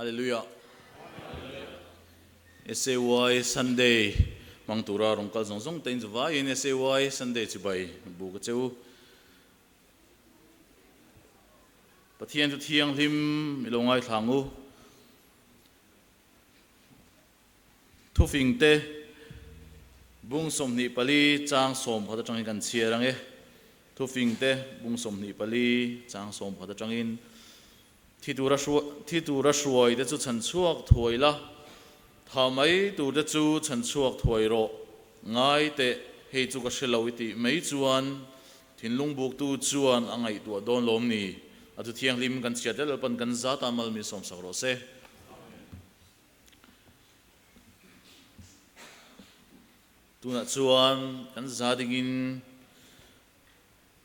Hallelujah. SAY Sunday hmang tura rawn kal zawng zawng te in chuvaiin SAY Sunday chibai bu ka che u. Pathian chu thianghlim i lo ngaithla ang u. Thufing te bung 24 chang 11 atangin kan chhiar ang e. Thufing te bung 24 chang 11 atangin Thi tura thi tura hruai te chu chhan chhuak thuai la, tha mai tur te chu chhan chhuak thuai rawh. Ngai teh, hei chu ka hre lo i tih mai chuan thinlung buktu chuan a ngaihtuah dawn lawm ni? A thu thianghlim kan chhiat leh lalpan kan zat a mal min sawmsak rawh se. Tunah chuan kan za dingin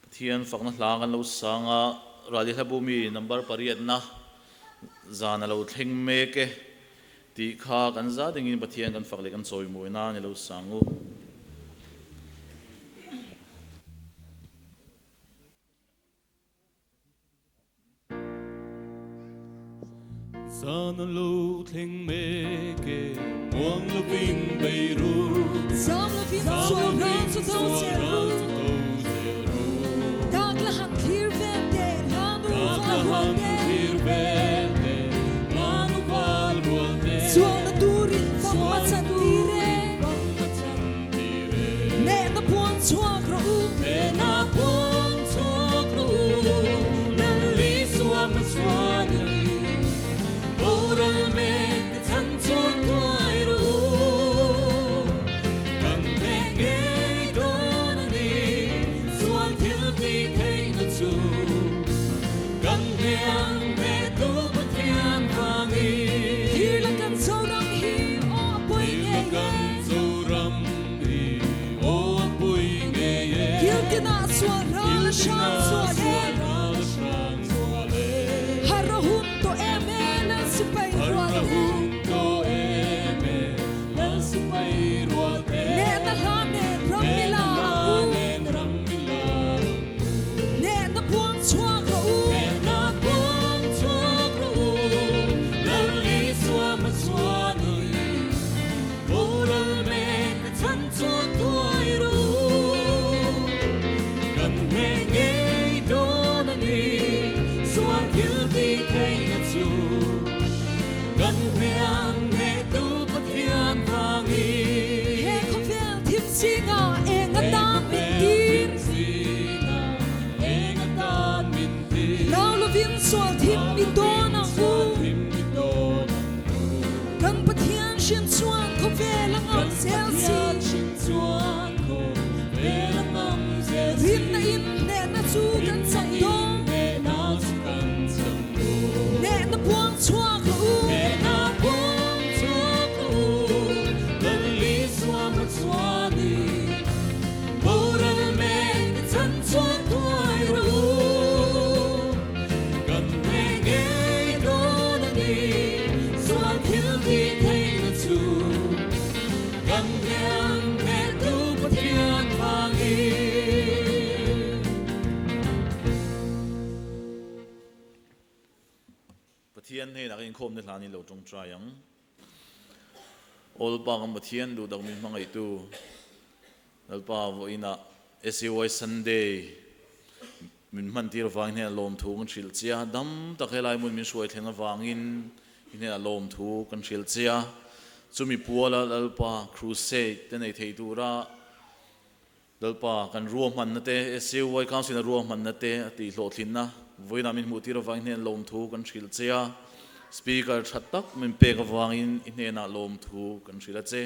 Pathian fakna hla kan lo sang a, Rali Hlabumi number pariatna zan a lo thleng mek e tih kha kan za dingin Pathian kan fak leh kan chawimawi nan i lo sang u. Zan a lo thleng mek e, muang lovin bei ru. Zam lovin sual ral chu do zel ru. Dak la han thlir vel teh, lanu val rual te. Sualna turin fam a chan tir e. Nehna puan chhuak rawh u. Nehna puan chhuak rawh u. Lal Isua hmachhuan a ni. Boral mek te chhan chuan thuai rawh u. Kan hneh ngei dawn a ni. Sual thil tih theihna chu kan hneh ang hnehtu Pathian vangin. Thir la kan Zoram hi aw a pawi ngei e. Thil tinah sual ral a hrang sual e. Har a hun tawh em e Lal sipai rual te. Nehna hla nen ram mila ang u. Nehna puang chhuak rawh u. Boral mek a chhan chuan thuai ru. Kan hneh ngei dawn a ni, sual thil tih theihna chu. Kan hneh ang hnehtu Pathian vangin. He khawvel thim zingah eng atan min tir. Lau lovin sual thim i dawn ang u. Kan Pathian hrin chuan khawvel a ngam zel si. Rinna in hnehna chu kan chang dawn. Hnehna puang chhuak rawh u. Kan hneh ngei dawn a ni, sual thil tih theihna chu kan hneh ang hnehtu Pathian vangin. Pathian hnenah ka inkhawmna hlan hi lo tawngtai ang. Awlpa kan Pathian duhdak min hmangaihtu Lalpa vawiinah SAY Sunday min hmantir avangin hnenah lawmthu kan hrilh che a, dam tak helai hmun min hruai thleng avangin i hnenah lawmthu kan hrilh che a, chumi puala Lalpa Crusade te nei thei tura Lalpa kan ruahmanna te, SAY Council-a ruahmanna te a tihhlawhtlinna vawiinah min hmuhtir avangin hnenah lawmthu kan hrilh che a, Speaker tha tak min pek avangin i hnenah lawmthu kan hrilh a che.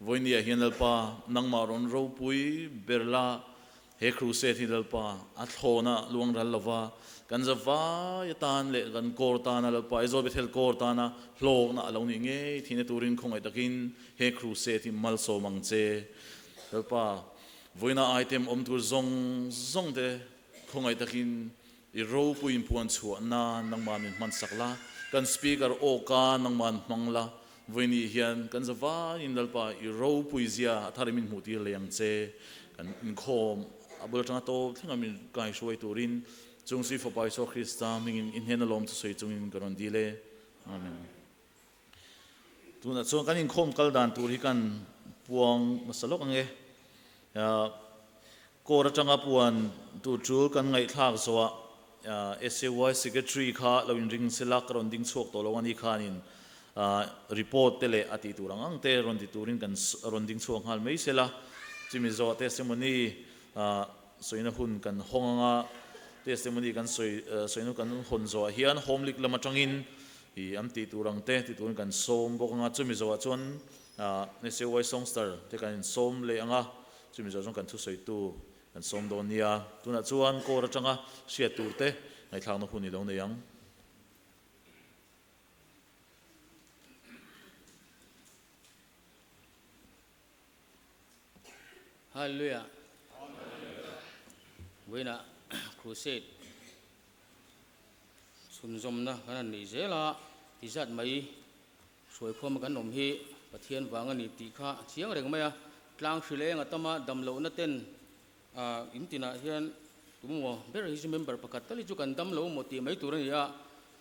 Vawinia hian Lalpa nangmah rawn ropui ber la, he crusade hi Lalpa a thlawna luang ral lova, kan zavai atan leh kan kawr tana Lalpa Aizawl Bethel kawr tana hlawkna a lo nih ngei thihna turin khawngaih takin he crusade hi malsawm ang che. Lalpa, vawiina item awm tur zawng zawng te khawngaih takin i ropui inpuan chhuah nan nangmah min hmansak la, kan speaker awka nangmah hmang la, Vawinih hian kan zavaiin Lalpa i ropui zia a thar i min hmuh tir leh ang che. Kan inkhawm a bul atanga tawp thlenga min kaihruai turin Chung Sui Fapa Isua Krista hmingin i hnena lawm thusawi chungin ka rawn dil e. Amen. Tunah chuan kan inkhawm kal dan tur hi kan puang hmasa lawk ang e. Court atanga puan tur tul kan ngaihthlak zawhah SAY Secretary kha lo inring sela ka rawn ding chhuak tawh lo a ni khanin report te leh a tih tur ang ang te rawn ti turin kan rawn ding chhuak nghal mai sela. Chumi zawhah testimony sawina hun kan hawng anga testimony kan sawi sawina kan hawn zawhah hian home league lam atangin i an tih tur ang te ti turin kan sawm bawk anga chumi zawhah chuan SAY Songster te kan insawm leh ang a, chumi zawh chuan kan thusawitu kan sawm dawn nia. Tunah chuan court atanga hriat tur te ngaihthlakna hun i lo nei ang. Hallelujah. Vawiinah Crusade chhunzawmna kan han nei zel a, ti zat mai. Hruaikhawma kan awm hi Pathian vang a ni tih kha a chiang reng mai a, tlang hri leng a tam a, dam lohna ten in tinah hian tumaw ber hi chu member pakhat tal hi chu kan dam lo maw tih mai tur a ni a,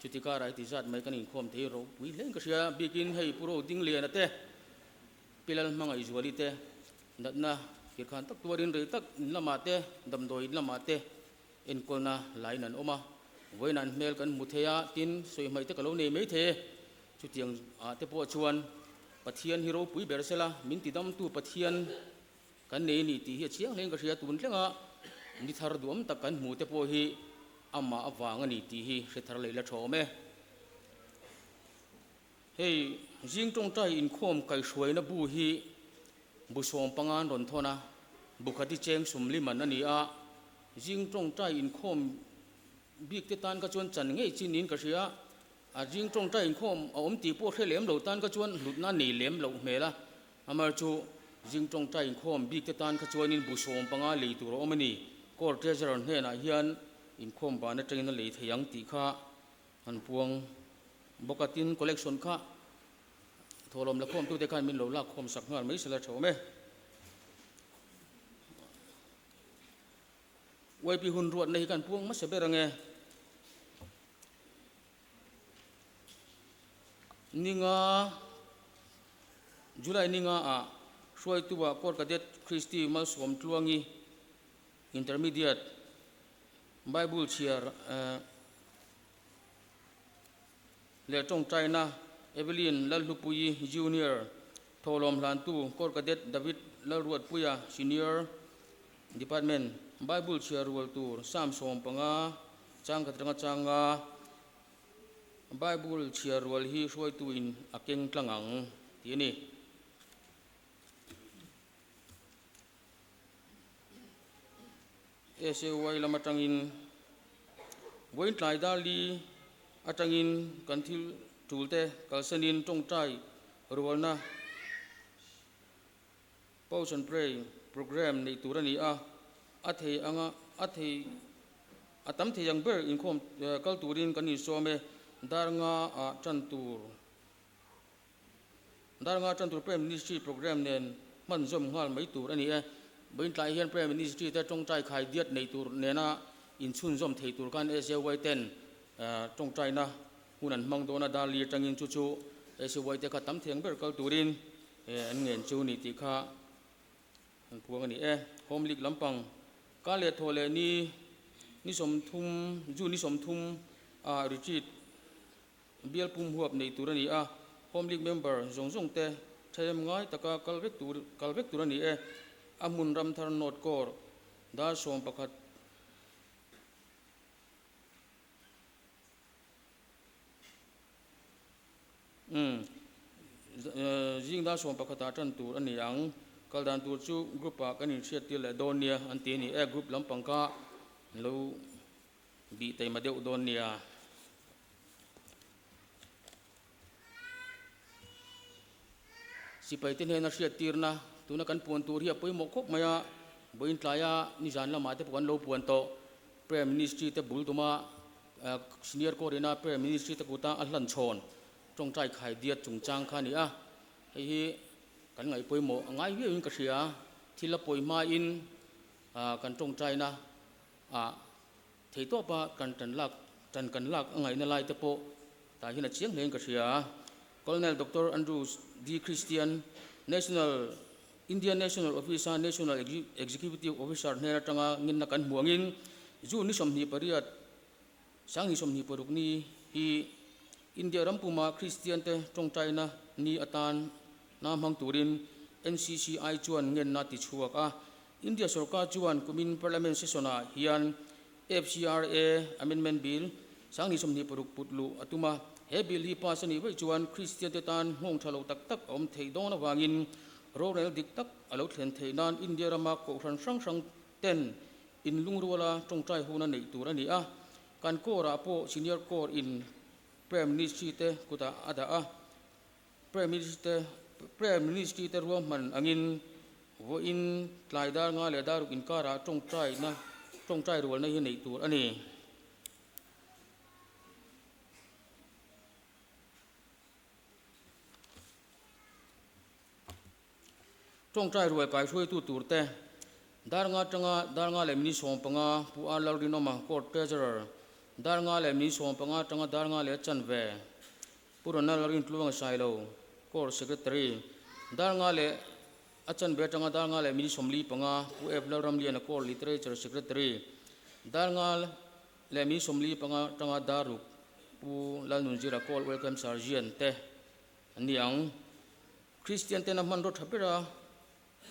chuti karah heti zat mai kan inkhawm thei ropui hle in ka hria, bikin hei Pu Rodingliana te, Pi Lalhmangaihzuali te natna kirkhan tak tuarin rei tak in lamah te, damdawi in lamah te enkawlna lain an awm a, vawiin an hmel kan hmu thei a, tin sawi hmaih te ka lo nei mai thei e. Chutiang ah te pawh chuan Pathian hi ropui ber sela, min tidamtu Pathian kan nei a ni tih hi a chiang hlein ka hria. Tun tlenga ni thar duam tak kan hmu te pawh hi amah avang a ni tih hi hre thar leh la tha awm e. Hei zing tawngtai inkhawm kaihhruaina bu hi bu sawm panga an rawn thawn a, bu khat hi cheng sum liman a ni a, zing tawngtai inkhawm bik te tan kha chuan chan ngei chi niin ka hria. A zing tawngtai inkhawm a awm tih pawh hre lem lo tan kha chuan hlutna nei lem loh hmel a, amar chu zing tawngtai inkhawm bik te tan kha chuanin bu 15 lei tur a awm a ni. Court Treasurer hnenah hian inkhawm ban atangin a lei thei ang tih kha han puang bawk a, tin collection kha thawhlawm la khawmtute khan min lo lak khawm sak nghal mai sela tha awm e. YP hun ruatna hi kan puang hmasa ber ang e. Ninga, July ninga ah hruaitu ah Court Cadet Christy Malsawm Tluangi Intermediate Bible chhiar leh tawngtaina Evelyn Lalhlupuii Junior Thawhlawm hlantu Court Cadet David Lalruatpuia Senior Department Bible chhiar rual tur Psalm 15 Chang khat atanga changa Bible chhiar rual hi hruaituin a keng tlang ang tih a ni. SAY lam atangin vawiin tlai dar li atangin kan thil tulte kalsanin tawngtai rualna Pause and Pray programme neih tur a ni a, a thei anga a thei a tam thei ang ber inkhawm kal turin kan insawm e. Dar nga ah tan tur Dar nga tan tur Prayer Ministry programme nen hman zawm nghal mai tur a ni e. Vawiin hian Prayer Ministry te tawngtai khai diat nei tur nena inchhunzawm thei tur khan SAY ten tawngtaina hun an hmang dawn a, dar li atangin chu chu SAY te kha tam thei ang ber kal turin He an ngen chu ni tih kha an puang a ni e. Home League lampang ka leh thaw leh ni ni 30, June ni 30 ah retreat bial pum huap nei tur a ni a. Home League member zawng zawng te thaim ngai taka kal vek tur kal vek tur a ni e. A hmun Ramthar North Core dar 11. Umm. Zing dar 11 ah tan tur a ni ang. Kal dan tur chu group ah kan inhriat tir leh dawn nia an ti a ni e. Group lampang kha an lo bih taima deuh dawn nia. Sipai te hnena hriat tirna tuna kan puan tur hi a pawimawh khawp mai a. Vawiin tlaia nizan lamah te pawh kan lo puan tawh. Prayer Ministry te bul tuma Senior Court ina Prayer Ministry te kuta a hlan chhawn tawngtai khai diat chungchang kha a ni a. Hei hi kan ngaih pawimawh a ngai viauin ka hria. Thil a pawi hmain kan tawngtaina ah theihtawpa kan tan lak tan kan lak a ngaihna lai te pawh. Tah hian a chiang hlein ka hria. Colonel Doctor Andrew D. Christian, National Indian National Office-a National Executive Officer hnen atanga ngenna kan hmu angin June ni 28, 2026 ni hi India ram puma Kristiante tawngtaina ni atan na hmang turin NCCI chuan ngenna ti chhuak a. India sorkar chuan kumin Parliament session-ah hian FCRA Amendment Bill 2026 put luh a tum a. He bill hi pass a nih vaih chuan Kristiante tan nghawng tha lo tak tak a awm theih dawn avangin rorel dik tak a lo thlen theih nan India rama kohhran hrang hrang ten inlungruala tawngtai hun a neih tur a ni a. Kan Corps-ah pawh Senior Corps in Prayer Ministry te kutah a dah a. Prayer Ministry Prayer Ministry te ruahman angin vawiin tlai dar nga leh dar ruk inkarah tawngtaina tawngtai rualna hi neih tur a ni. Tawngtai rual kaihruaitu turte dar nga atanga dar nga leh minute 15 Pu R Lalrinawma Court Treasurer dar nga leh minute 15 atanga dar nga leh chanve Pu Ronald Rintluanga Sailo, Corps Secretary, dar nga leh a chanve atanga dar nga leh minute 45, Pu F Lalramliana Corps Literature Secretary, dar nga leh minute 45 atanga dar ruk, Pu Lalnunzira Corps Welcome Sergeant te an ni ang. Kristian tena hmanraw tha bera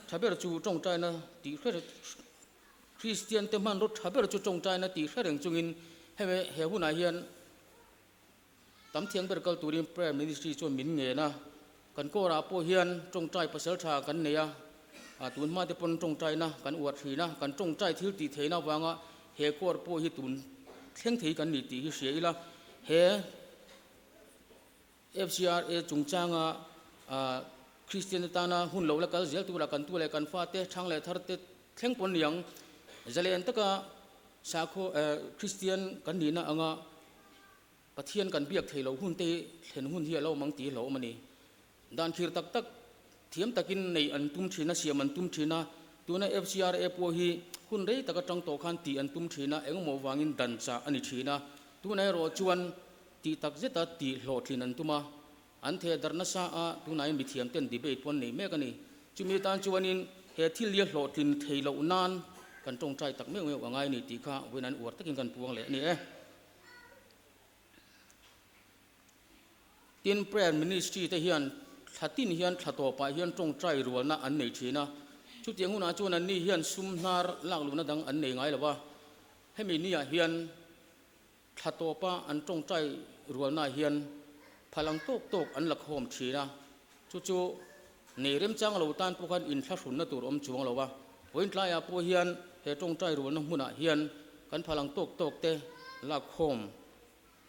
tha ber chu tawngtaina tih hre Kristian te hmanraw tha ber chu tawngtaina tih hre reng chungin hemi he hunah hian Tam thiang ber kal turin Prayer Ministry chuan min ngen a, kan kawrah pawh hian tawngtai pasal tha kan nei a, tun hma te pawn tawngtaina kan uar thin a, kan tawngtai thil tih theihna avanga he kawr pawh hi tun thleng thei kan ni tih hi hria ila, he FCRA chungchanga Kristian atana hun lo la kal zel tura kan tu leh kan fate thang leh thar te thleng pawn niang zalen taka sakhaw Kristian kan nihna anga Pathian kan biak thei lo hun te hi thlen hun hi a lo mang ti hlauhawm a ni. Dan khir tak tak thiam takin neih an tum thin a, siam an tum thin a, tuna FCRA pawh hi hun rei tak atang tawh khan tih an tum thin a, engemaw vangin dan chah a ni thin a, tuna erawh chuan tih tak zeta tih hlawhtlin an tum a, an theh darh nasa a, tunah hian mithiam ten debate pawh an nei mek a ni. Chumi atan chuanin he thil hi a hlawhtlin thei loh nan kan tawngtai tak meuh meuh a ngai a ni tih kha vawiin an uar takin kan puang leh a ni e. Tin, Prayer Ministry te hian thla tin hian thla tawpah hian tawngtai rualna an nei thin a. Chutiang hunah chuan anni hian sum hnar lak luhna dang an nei ngai lo va. Hemi niah hian thla tawpa an tawngtai rualnaah hian phalang tawk tawk an la khawm thin a. Chu chu nei remchang lo tan pawh khan inthlahrunna tur awm chuang lo a. Vawiin tlaiah pawh hian he tawngtai rualna hmunah hian kan phalang tawk tawk te lak khawm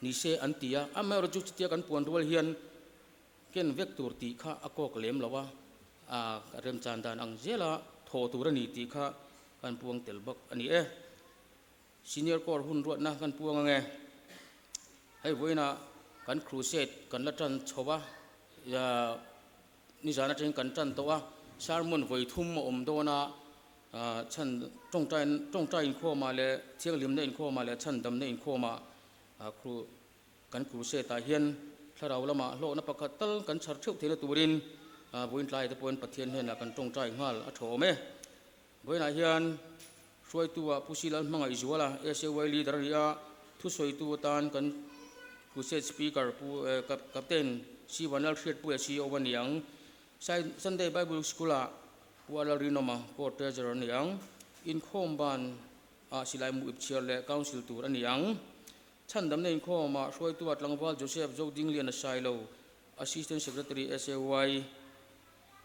ni se an ti a. Amaherawhchu chu chutia kan puan rual hian ken vek tur tih kha a kawk lem lo a, a remchan dan ang zela thawh tur a ni tih kha kan puang tel bawk a ni e. Senior Corps hun ruatna kan puang ang e. Hei vawiinah kan crusade kan la tan chho a, nizan atangin kan tan tawh a, sermon vawi thum a awm dawn a, chhan tawngtai tawngtai inkhawmah leh thianghlimna inkhawmah leh chhandamna inkhawmah kan crusade ah hian thlarau lamah hlawhna pakhat tal kan chhar theuh theihna turin vawiin tlai te pawhin Pathian hnenah kan tawngtai nghal a tha awm e. Vawiinah hian hruaitu-ah Pu Silal Hmangaihzuala, SAY Leader a ni a, thusawitu atan kan Crusade Speaker Pu Captain C Vanlalhriatpuia CEO a ni ang. Sunday Bible School-ah Pu Alalrinawma, Court Treasurer a ni ang. Inkhawm ban ah silai mu ipchhiar leh Council tur a ni ang. Chhandamna inkhawmah hruaitu-ah tlangval Joseph Zodingliana Sailo, Assistant Secretary SAY,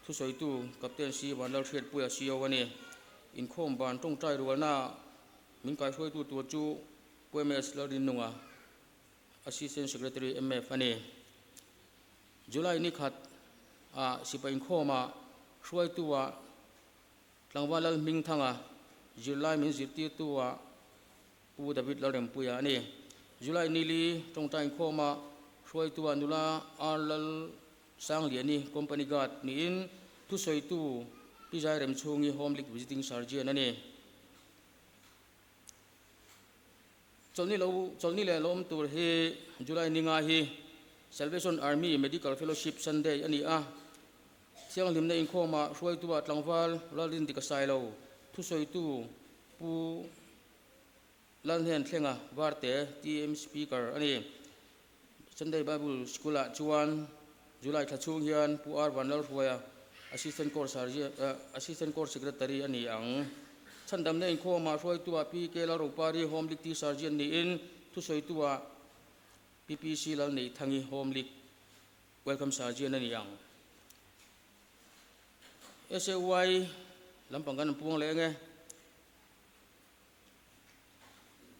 Thusawitu Captain C Vanlalhriatpuia CEO a ni. Inkhawm ban tawngtai rualna min kaihruaitu tur chu Pu MS Lalrinnunga, Assistant Secretary MF a ni. July ni khat ah sipai inkhawmah hruaitu ah Tlangval Lalhmingthanga, zirlai min zirtirtu ah Pu David Lalrempuia a ni. July ni li tawngtai inkhawmah hruaitu ah nula R Lal Sangliani Company Guard niin thusawitu Pi Zairem chhungi Home League Visiting Surgeon a ni. Chawlhni lo chawlhni leh lawm tur hi July ni nga hi. Salvation Army Medical Fellowship Sunday a ni a. Thianghlimna inkhawmah hruaitua tlangval Lalrindika Sailo, thusawitu Pu Lalhnen Thlenga Varte, TM Speaker a ni. Sunday Bible School-ah chuan July thla chhung hian Pu R Vanlalhruaia, Assistant Court Assistant Court Secretary a ni ang. Chhandamna inkhawmah hruaitua Pi K Lalropari, Home League Tea Sergeant niin thusawitua PPC Lalneithangi, Home League Welcome Sergeant a ni ang. SAY lampang kan puang leh enge?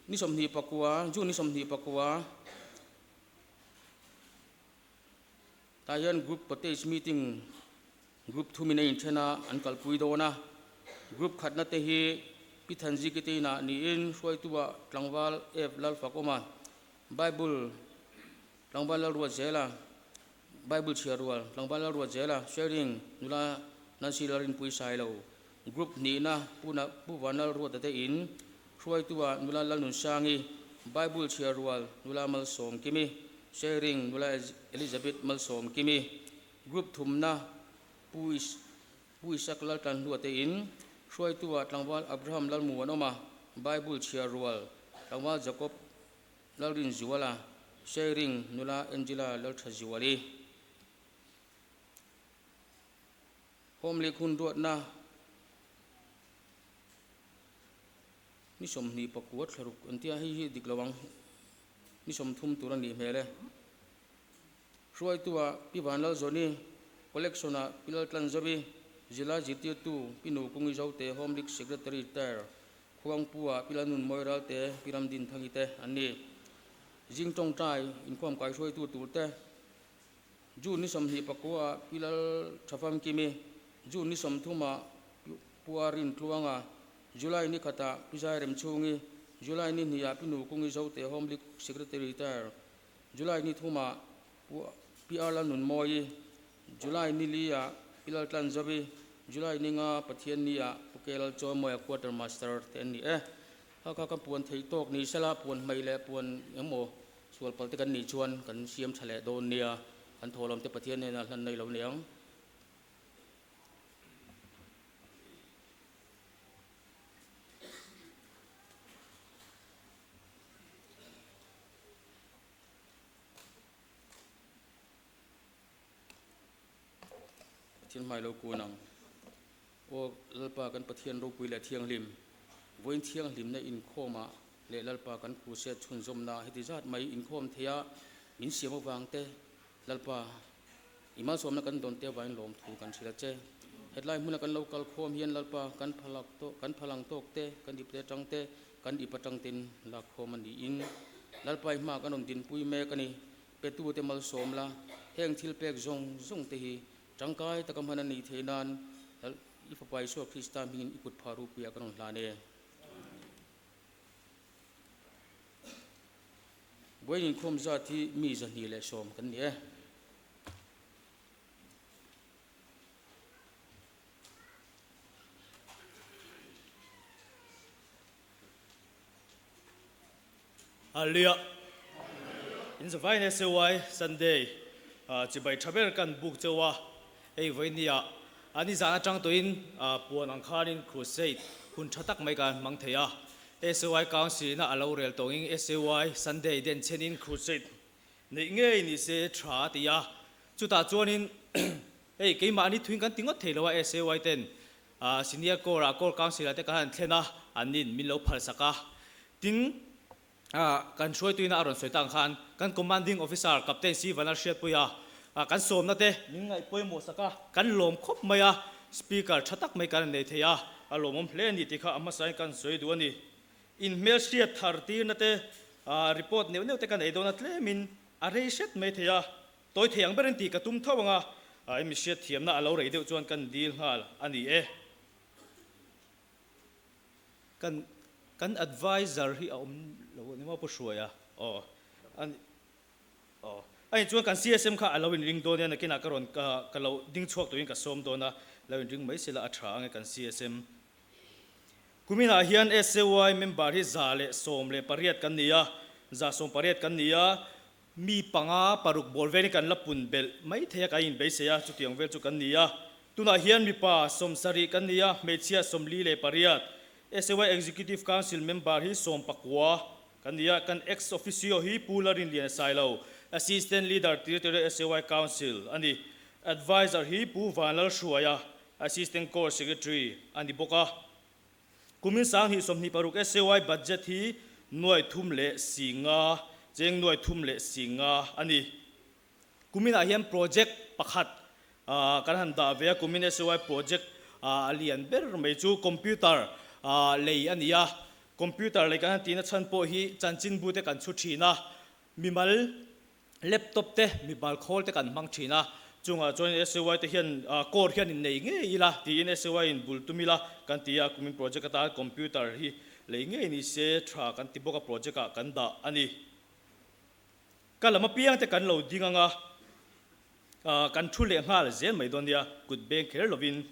Ni 24, June ni 24 tah hian Group Cottage Meeting Group thumin a inthen a, an kalpui dawn a. Group khatna te hi Pi Thanziki te inah niin hruaitu-ah tlangval F Lalfakawma, Bible Tlangval Lalruat Zela, Bible chhiar rual, Tlangval Lalruat Zela, Sharing, Nula Nancy Lalrinpui Sailo, Group hnihna Pu Na Pu Vanlalruata te in, hruaitu-ah Nula Lalnunsangi, Bible chhiar rual, Nula Malsawmkimi, Sharing, Nula Elizabeth Malsawmkimi, Group thumna Pu Is Pu Isak Laltlanhlua te in, hruaitu-ah Tlangval Abraham Lalmuanawma, Bible chhiar rual, Tlangval Jacob Lalrinzuala, Sharing, Nula Angela Lalthazuali. Home League hun ruatna ni 29 thlaruk an tia, hei hi dik lo ang, ni 30 tur a nih hmel e. Hruaitu-ah Pi Vanlalzawni, Collection-ah Pi Laltlanzovi, Zilai Zirtirtu Pi Nukungi Zote, Home League Secretary Retire Khuangpu-ah Pi Lalnun Mawiral te, Pi Ramdinthangi te an ni. Zing tawngtai inkhawm kaihruaitu tur te, June ni 29-ah Pi Lal Thafamkimi, June ni 30-ah Pu Arin Tluanga, July ni khatah Pi Zairemchhungi, July ni hnihah Pi Nukungi Zote Home League Secretary Retire, July ni thumah Pu Pi Lalnunmawi, July ni li-ah Pi Laltlanzovi, July ni nga Pathian ni-ah Pu Ke Lalchawimawia Quarter Master te an ni e. Kha kha ka puan theih tawk ni sela puan hmei leh puan engmaw sual pal te kan nih chuan kan siam tha leh dawn nia, kan thawhlawm te Pathian hnenah hlan nei lo niang. Pathian hmai lo kun ang. Aw Lalpa kan Pathian ropui leh thianghlim, vawiin thianghlimna inkhawmah leh Lalpa kan crusade chhunzawmna heti zat mai inkhawm theia min siam avang te, Lalpa i malsawmna kan dawn te avangin lawmthu kan hrilh a che. Hetlai hmuna kan lo kal khawm hian Lalpa kan phalak tawk kan phalang tawk te, kan ipte atang te, Kan ip atang ten lakkhawm a niin Lalpa i hma kan rawn dinpui mek a ni. Petute malsawm la, heng thil pek zawng zawng te hi tangkai taka hman a nih theih nan Lal i Fapa Isua Krista hmingin i kut phah rupuiah kan rawn hlan e. Buain inkhawm zat hi mi 210 kan ni e. Hallelujah. In zavai SAY Sunday chibai tha ber kan book chewa hei voinia ani zan atang tuin puan ang khanin crusade hun tha tak mai kan hmang thei a. SAY Council na alo rel tawngin SAY Sunday den chenin crusade neih ngei ni se tha tia chutah chuanin Hei keimahni thuin kan ti ngawt thei lo a, SAY ten Senior Corps ah Corps Council ah te kan han thlen a, an nin min lo phalsak a. Tin, kan hruaituina a rawn sawi tak ang khan kan Commanding Officer Captain C Vanal Hriatpuia kan sawmna te min ngaih pawimawh sak a, kan lawm khawp mai a, Speaker tha tak mai kan nei thei a, a lawmawm hle a ni tih kha a hmasain kan sawi duh a ni. Inhmelhriat thar tirna te report neuh neuh te kan ei dawn a tlemin a rei hret mai thei a. Tawi thei ang berin tih ka tum tho ang a, i mi hriat thiamna a lo rei deuh chuan kan dil nghal a ni e. Kan kan adviser hi a awm lo a ni maw Pu Hruaia? Aw a ni aw a ni chuan kan CSM kha a lo inring dawn nia nakinah ka rawn ka ka lo ding chhuak turin ka sawm dawn a, lo inring mai sela a tha ang e kan CSM. Kuminah hian SAY member hi 118 kan ni a, 118 kan ni a. Mi panga paruk bawr velin kan la pun belh mai thei a kan inbeisei a, chutiang vel chu kan ni a. Tunah hian mipa 70 kan ni a, hmeichhia 48. SAY Executive Council member hi 19 kan ni a, kan ex officio hi Pu Larinliana Sailo, Assistant Leader Territorial SAY Council a ni. Adviser hi Pu Vanlalhruaia, Assistant Core Secretary a ni bawk a. Kumin 2026 SAY budget hi nuai thum leh si nga, cheng nuai thum leh si nga a ni. Kuminah hian project pakhat kan han dah ve a, kumin SAY project a lian ber mai chu computer lei a ni a. Computer lei kan han tihna chhan pawh hi chanchinbu te kan chhu thin a, mimal Laptop te, mimal khawl te kan hmang thin a, chungah chuan SAY te hian core hian in nei ngei ila tiin SAY in bul tum ila kan ti a, kumin project atan computer hi lei ngei ni se tha kan ti bawk a project ah kan dah a ni. Ka lam apiang te kan lo ding anga kan thu leh nghal zel mai dawn nia, kut beng kher lovin.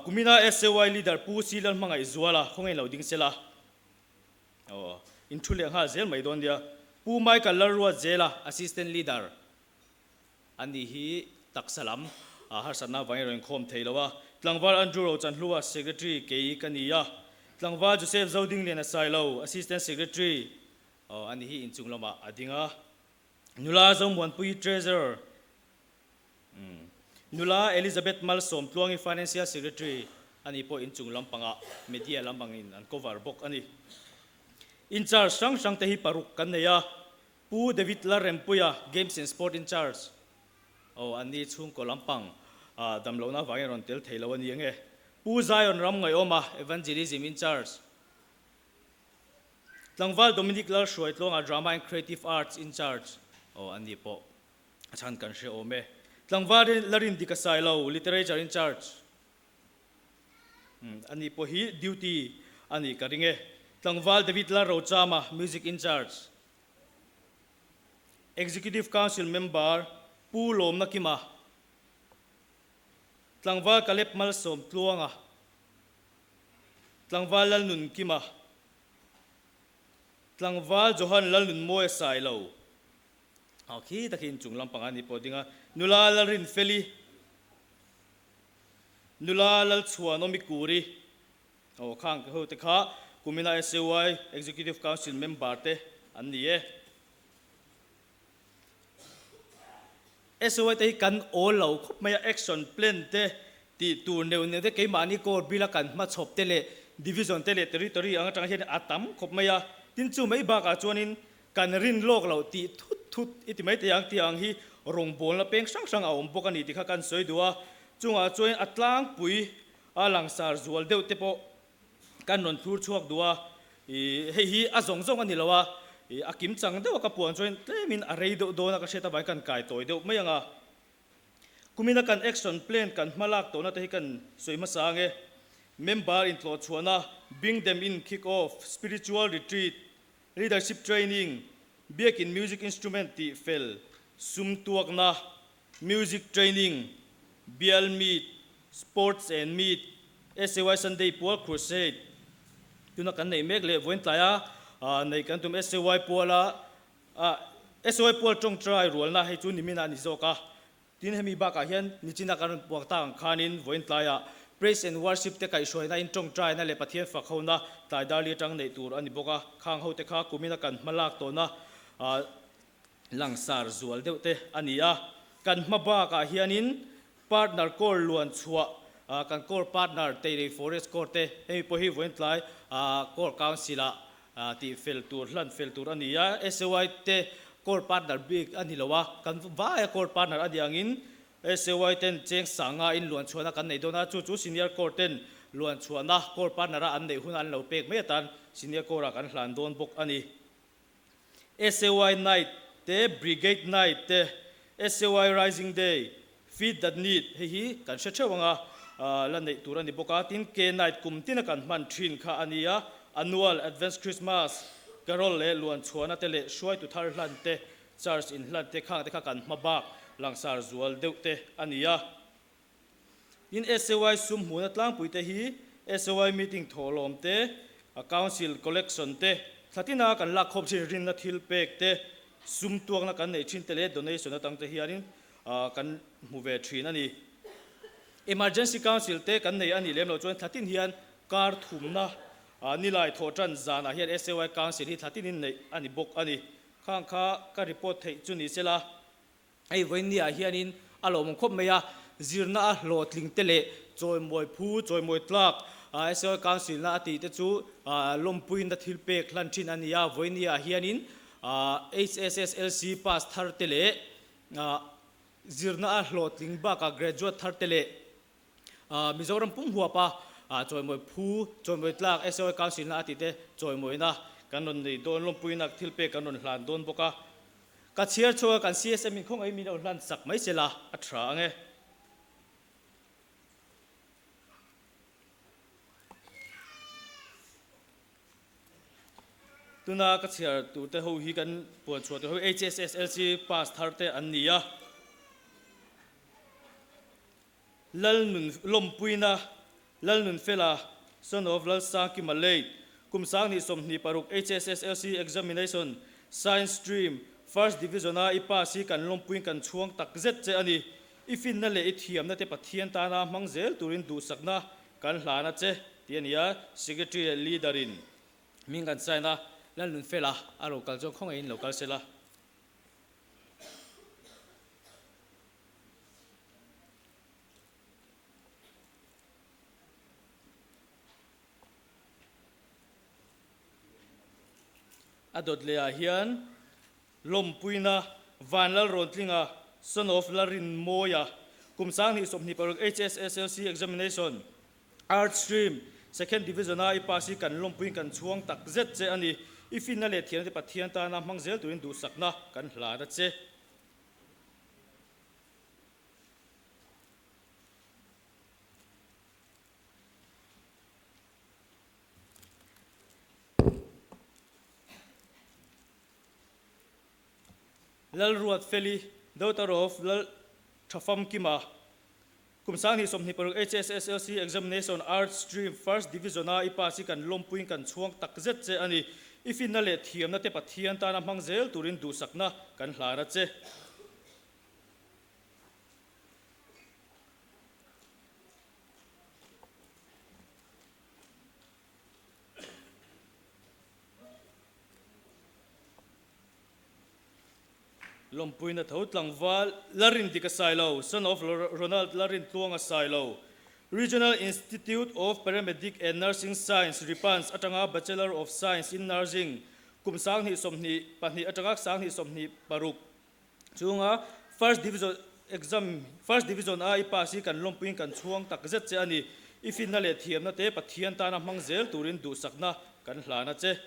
Kumina SAY leader Pu Si Lalhmangaihzuala khawngaih lo ding sela. Aw, in thu leh nghal zel mai dawn nia. Pu Michael Lalruat Zela, Assistant Leader a nih hi taksa lam harsatna avangin rawn inkhawm thei lo a. Tlangval Andrew Rochanhlua, Secretary kei ka ni a. Tlangval Joseph Zodingliana Sailo, Assistant Secretary a nih hi inchung lamah a ding a. Nula Zomuanpuii, Treasurer. Nula Elizabeth Malsawm Tluangi Financial Secretary a nih pawh inchung lampangah media lampangin an cover bawk a ni. In charge hrang hrang te hi paruk kan nei a, Pu David Lalrempuia Games and Sport in charge aw an ni chhungkaw lampang damlohna avangin rawn tel thei lo a ni ange. Pu Zion Ramngaiawma Evangelism in charge, Tlangval Dominic Lalhruaitluanga Drama and Creative Arts in charge aw an ni pawh. A chhan kan hre awm e. Tlangval la rin dik a sai lo, Literature in charge a nih pawh hi duty a nih ka ring e. Tlangval David Lalrochama, Music in charge. Executive Council member Pu Lawmna Kima, Tlangval Caleb Malsawm Tluanga, Tlangval Lalnun Kima, Tlangval Johan Lalnunmawia Sailo. A khi takin chung lampang a ni pawh ding a, Nula Lalrinfeli, Nula Lalchhuanawmi Kuri, aw khang ho te kha kumina SAY Executive Council member te an ni e. SAY te hi kan awl lo khawp mai a, action plan te tih tur neuh neuh te keimahni core bill a kan hmachhawp te leh division te leh territory ang atang hian a tam khawp mai a, tin chu mai bakah chuanin Kan rin lawk loh tih thut thut i ti mai thei ang tih ang hi rawngbawlna peng hrang hrang a awm bawk a ni tih kha kan sawi duh a. Chungah chuan a tlangpui a langsar zual deuh te pawh kan rawn thlur chhuak duh a. Ih hei hi a zawng zawng a ni lo a, ih a kim chang deuh a ka puan chuan tlemin a rei deuh dawn a ka hriat avangin kan kai tawi deuh mai ang a. Kumina kan action plan kan hma lak tawhna te hi kan sawi hmasa ang e. Member intlawhchhuahna, Bring them in kick off, spiritual retreat, Leadership Training, Biakin Music Instrument tih fel, sum tuakna, Music Training, Bial Meet, Sports and Meet, SAY Sunday Pual Crusade, tuna kan neih mek leh vawiin tlaia neih kan tum SAY Puala SAY Pual tawngtai rualna hei chu nimin ah a ni zawk a. Tin, hemi bakah hian nichina kan rawn puak tak ang khanin vawiin tlaiah Praise and Worship te kaihhruaina in tawngtaina leh Pathian fak hona tlai dar li atang neih tur a ni bawk a. Khang hote kha kumina kan hma lak tawhna langsar zual deuh te a ni a. Kan hma bakah hianin Partner Corps luan chhuah kan Corps Partner Teirei Forest Corps te hemi pawh hi vawiin tlai Corps Council ah tih fel tur, hlan fel tur a ni a, SAY te core partner bik a ni lo a, kan vaia core partner a ni angin SAY ten cheng sanga in luan chhuahna kan nei dawn a, chu chu senior core ten luan chhuahna core partner a an neih huna an lo pek mai atan senior core ah kan hlan dawn bawk a ni. SAY night te, brigade night te, SAY rising day, feed that need hei hi kan hre theuh ang a, la neih tur a ni bawk a, tin K night kum tina kan hman thin kha a ni a, annual advance Christmas carol leh luan chhuahna te leh hruaitu thar hlan te, church in hlan te khang te kha kan hma bak langsar zual deuh te a ni a. Tin SAY sum hmuhna tlangpui te hi SAY meeting thawhlawm te, council collection te, thlatina kan lak khawp thin rinna thil pek te. Sum tuakna kan neih thin te leh donation atang te hianin kan hmu ve thin a ni. Emergency Council te kan nei a nih lem loh chuan thlatin hian kar thumna nilai thawh tan zanah hian SAY Council hi thlatinin neih a ni bawk a ni. Khang kha ka report theih chu ni sela. Hei vawiinniah hianin a lawmawm khawp mai a, zirna a hlawhtling te leh chawimawi phu, chawimawi tlak, SAY Council na a tih te chu lawmpuina thil pek hlan thin a ni a. Vawiinniah hianin HSSLC pass thar te leh zirna a hlawhtling bakah graduate thar te leh Mizoram pum huapa chawimawi phu, chawimawi tlak, SAY Council na a tih te chawimawina kan rawn nei dawn, lawmpuina thil pek kan rawn hlan dawn bawk a. Ka chhiar chhuak a, kan CSM in khawngaih min lo hlan sak mai se la a tha ang e. Tuna ka chhiar tur te ho hi kan puan chhuah tur ho HSSLC pass thar te an ni a. Lalnun lawmpuina Lalnunfela, son of Lalsangkima late, kum 2026 HSSLC Examination, Science Stream, First Division-a i pass hi kan lawmpuiin kan chhuang tak zet che a ni. I finna leh i thiamna te Pathian tana hmang zel turin duhsakna kan hlan a che, tih a ni a, Secretary leh Leader-in hming kan sign a, Lalnunfela a lo kal chuan khawngaihin lo kal sela. A dawt leh ah hian lawmpuina Vanlalrawntlinga, son of Larinmawia, kum 2026 HSSLC Examination, Arts Stream, Second Division a i pass hi kan lawmpuiin kan chhuang tak zet che a ni. I finna leh thiamna te Pathian tana hmang zel turin duhsakna kan hlan a che. Lalruatfeli, daughter of Lal Thafamkima, kum 2026 HSSLC Examination Arts Stream First Division-a i pass hi kan lawmpuiin kan chhuang tak zet che a ni. I finna leh thiamna te Pathian tana hmang zel turin duhsakna kan hlan a che. Lawmpuina tho tlangval Larindika Sailo, son of Ronald Larintluanga Sailo, Regional Institute of Paramedic and Nursing Science, RIPANS, atanga Bachelor of Science in Nursing kum 2022 atanga 2026 chhunga First Division exam First Division a i pass hi kan lawmpuiin kan chhuang tak zet che a ni. I finna leh thiamna te Pathian tana hmang zel turin duhsakna kan hlan a che.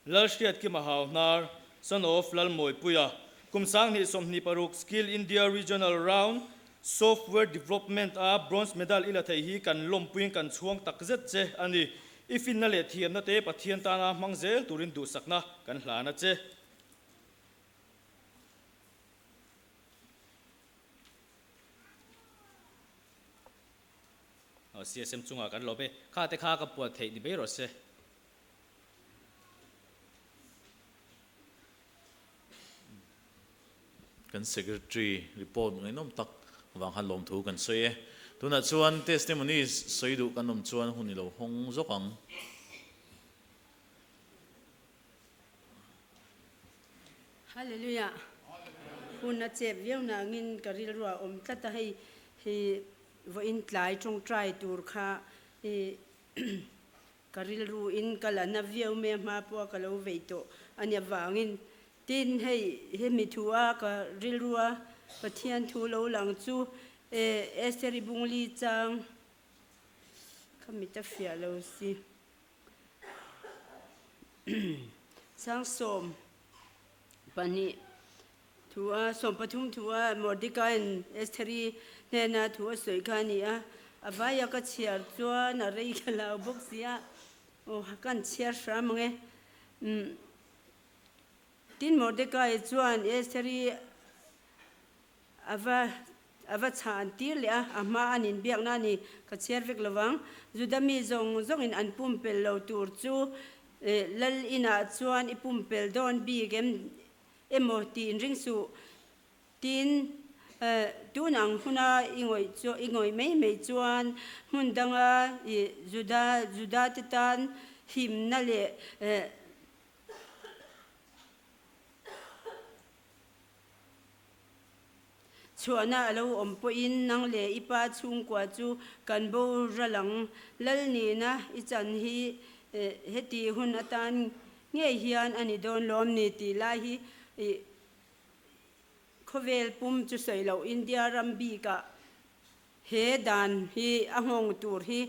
Lalhriatkima Hauhnar, son of Lalmawipuia, kum 2026 Skill India Regional Round Software Development a Bronze Medal i la thei hi kan lawmpuiin kan chhuang tak zet che a ni. I finna leh thiamna te Pathian tana hmang zel turin duhsakna kan hlan a che. CSM chungah kan lawm e. Kha te kha ka puan theih ni mai rawh se. Kan Secretary report ngaihnawm tak vang khan lawmthu kan sawi e. Tunah chuan testimony sawi duh kan awm chuan hun i lo hawng zawk ang. Hallelujah. Hun a chep viau na angin ka rilru a awm tlat a, hei hi vawiin tlai tawngtai tur kha i ka rilru in ka la na viau mai a, hma pawh a ka lo vei tawh a nia vangin tin hei hemi thu a ka rilru a Pathian thu lo lang chu e Esther i bungli chang kha mit a fiah lo si. Sangsawm pahnih thu a, 13 thu a Mordecai-in Estheri hnena thu a sawi kha a ni a, a vaia ka chhiar chuan a rei ka lau bawk si a, aw kan chhiar hram ang e. Tin Mordecai chuan Estheri a va. a va chhan tir leh a, a hma an inbiakna a ni. Ka chhiar vek lovang. Juda mi zawng zawngin an pumpelh lo tur chu Lal inah chuan i pumpelh dawn bik em emaw tih inring suh. Tin, tun ang huna i ngawih chu i ngawih mai mai chuan hmun danga i Juda Judate tan himna leh Chhuahna a lo awm pawhin nang leh i pa chhungkua chu kan boral ang. Lal nihna i chan hi heti hun atan ngei hian a ni dawn lawm ni tih lai hi khawvel pum chu sawi loh India ram bikah He dan hi a nghawng tur hi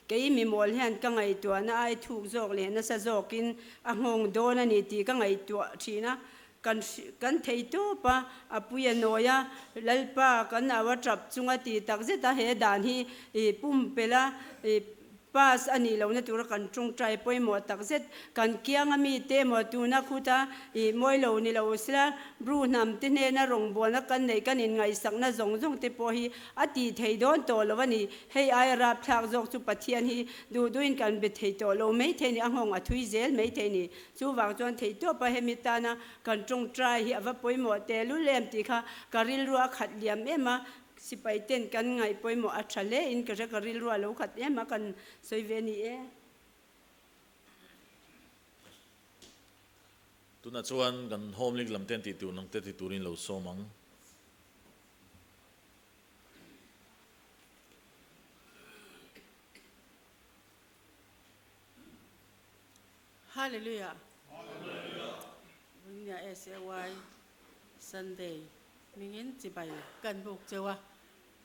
kei mimawl hian ka ngaihtuahna ai thuk zawk leh nasa zawkin a nghawng dawn a ni tih ka ngaihtuah thin a. Kan kan thei tawp a, a pui a nawi a, Lalpa kan au a tap chunga ti tak zet a he dan hi i pumpelh a, i pass a nih lohna tura kan tawngtai pawimawh tak zet. Kan kianga mite emaw tuna khuta ih mawi lo ni lo sila Bru hnam te hnena rawngbawlna kan neih kan inngaihsakna zawng zawng te pawh hi a tih thei dawn tawh lo a ni. Hei aia rapthlak zawk chu Pathian hi duh duhin kan be thei tawh lo mai thei ni, a nghawng a thui zel mai thei ni. Chuvang chuan theihtawpa hemi tana kan tawngtai hi a va pawimawh tehlul em tih kha ka rilru a khat liam em a, Sipai ten kan ngaih pawimawh a tha hle in ka hria ka rilru a lo khat em a kan sawi ve ni e. Tunah chuan kan home league lam ten tih tur nang te ti turin lo sawm ang. Hallelujah. Bunya SAY Sunday mingin chibai kan buk cheu a.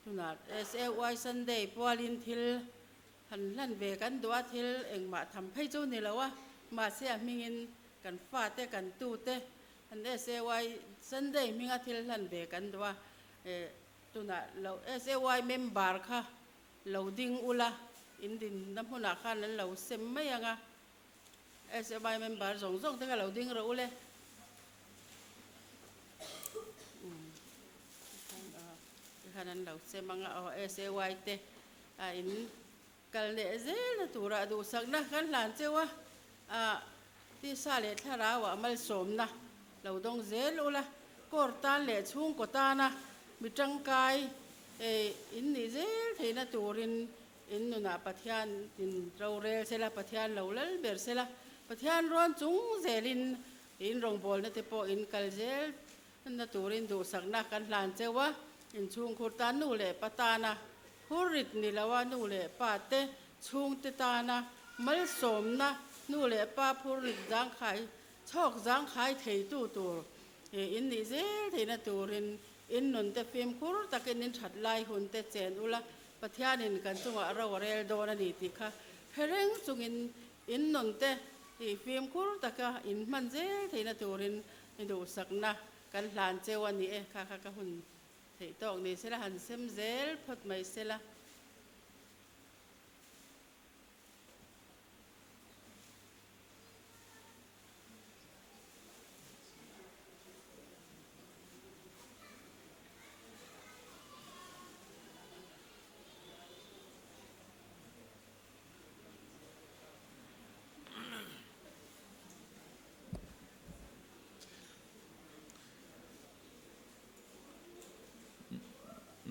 Tunah SAY Sunday pualin thil han hlan ve kan duh a, thil engmah tham phei chu ni lo a, mahse a hmingin kan fate kan tute han SAY Sunday hminga thil hlan ve kan duh a. Tunah lo SAY member kha lo ding ula, in dinna hmunah khan an lo sem mai ang a. SMI member zawng zawng te kha lo ding rawh u le. Tikhan an lo sem ang a, aw SAY te a in kal leh zel na tura duhsakna kan hlan cheu a, a tisa leh thlarau ah malsawmna lo dawng zel ula, court tan leh chhungkaw tana mi tangkai in nih zel theihna turin In nunah Pathian in rorel sela, Pathian lo lal ber sela, Pathian rawn chung zelin in rawngbawlna te pawh in kal zel na turin duhsakna kan hlan cheu a, in chhungkhur tan nu leh pa tana phurrit ni lo a, nu leh pa te chhungte tana malsawmna nu leh pa phurrit zangkhai chhawk zangkhai theitu tur in nih zel theihna turin in nun te fimkhur takin in that lai hun te chen ula, Pathianin kan chungah ro a rel dawn a ni tih kha hre reng chungin in nun te tih fimkhur taka in hman zel theihna turin i duhsakna kan hlan cheu a ni e. Kha kha ka hun theih tawk ni sela han sem zel phawt mai sela.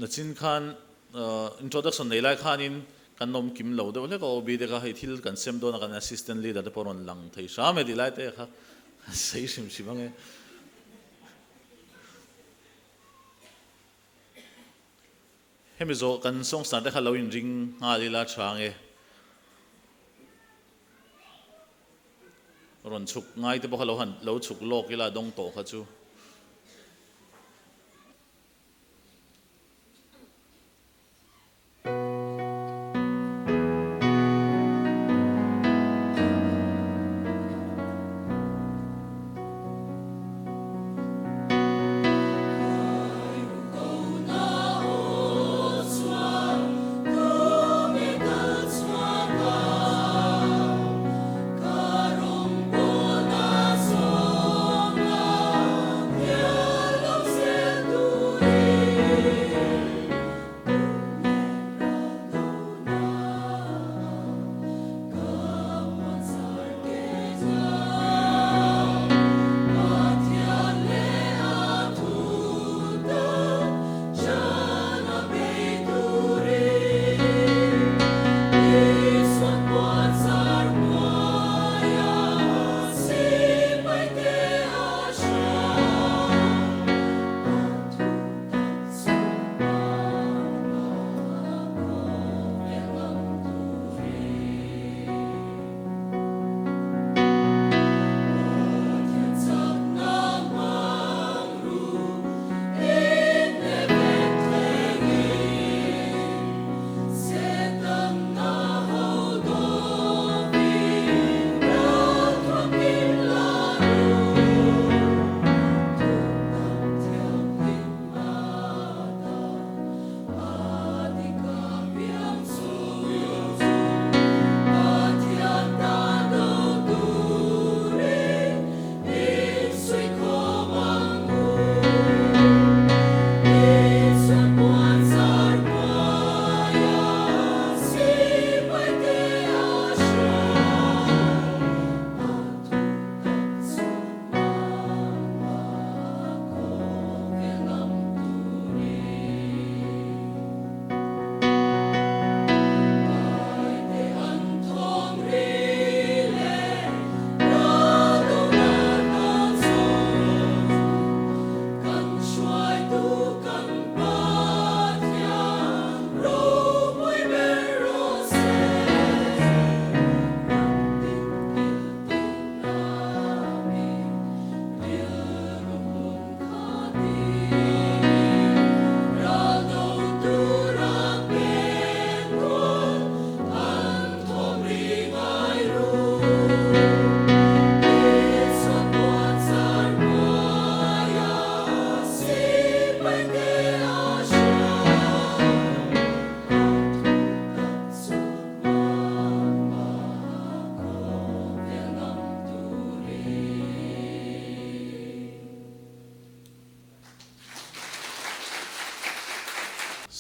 Nachin khan introduction nei lai khanin kan awm kim lo deuh hlek a, OB te kha hei thil kan sem dawn a kan assistant leader te pawh rawn lang thei hram e tih lai te kha kan sawi hrim hrim ang e. Hemi zawh kan sawngstar te kha lo inring nghal ila tha ang e. Rawn chhuk ngai te pawh kha lo han lo chhuk lawk ila dawng tawh kha chu.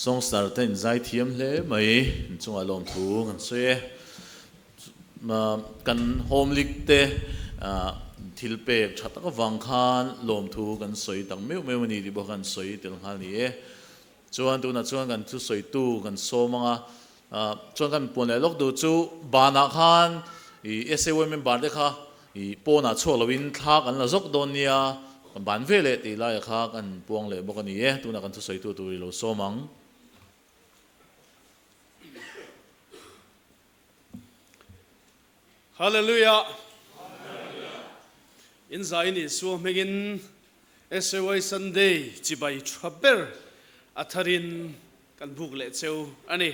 Songster te in zai thiam hle mai, in chungah lawmthu kan sawi e. Kan home league te thil pek tha tak avang khan lawmthu kan sawi tak meuh meuh a ni tih pawh khan sawi tel nghal ni e. Chuan tunah chuan kan thusawitu kan sawm ang a, chuan kan puan leh lawk duh chu banah khan i SAY member te kha i pawnah chhuak loin thla kan la zawk dawn nia, kan ban ve leh tih laiah kha kan puang leh bawk a ni e, tunah kan thusawitu tur i lo sawm ang. Hallelujah! In zai ni suo hmingin SAY Sunday chibai tha ber a tharin kan buk leh cheu a ni.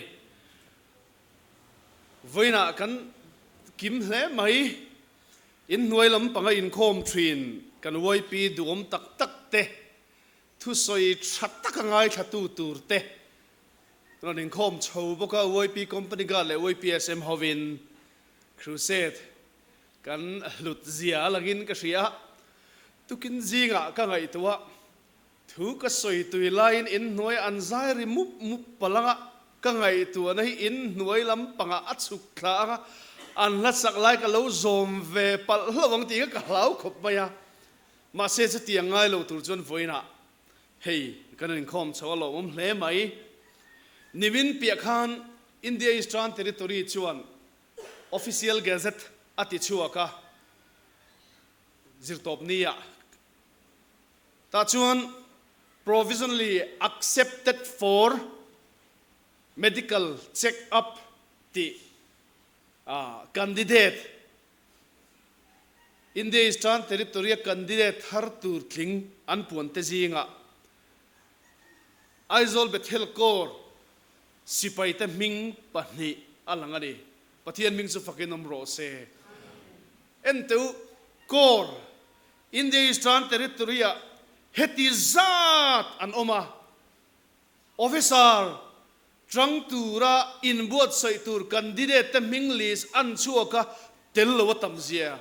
Vawiinah kan kim hle mai. In hnuai lam panga inkhawm thin kan YP duhawm tak tak te, thusawi tha taka ngaithlatu tur te Rawn inkhawm chho bawk a, YP Company Guard leh YPSM hovin Crusade kan hlut zia a langin ka hria. Tukin zingah ka ngaihtuah, thu ka sawi tui laiin inhnuai an zai ri mup mup palanga ka ngaihtuahna hi inhnuai lampangah a chhuk thla ang a, an hlasak lai ka lo zawm ve palh hlauh ang tih kha ka hlau khawp mai a. Mahse chutiang ngai lo tur chuan vawiinah Hei kan inkhawm chho a lawmawm hle mai. Nimin piah khan India Eastern Territory chuan Official Gazette a ti chhuak a, zirtawp nia tah chuan Provisionally Accepted for Medical Check Up tih candidate India Eastern Territory-a candidate thar tur tling an puan te zingah Aizawl Bethel Corps sipaite hming pahnih a lang a ni. Pathian hming chu fakin awm rawh se. Enteu Corps India Eastern Territory-ah heti zat an awm a, Officer tang tura inbuatsaih tur candidate te hming list an chhuak a, tel lo a tam zia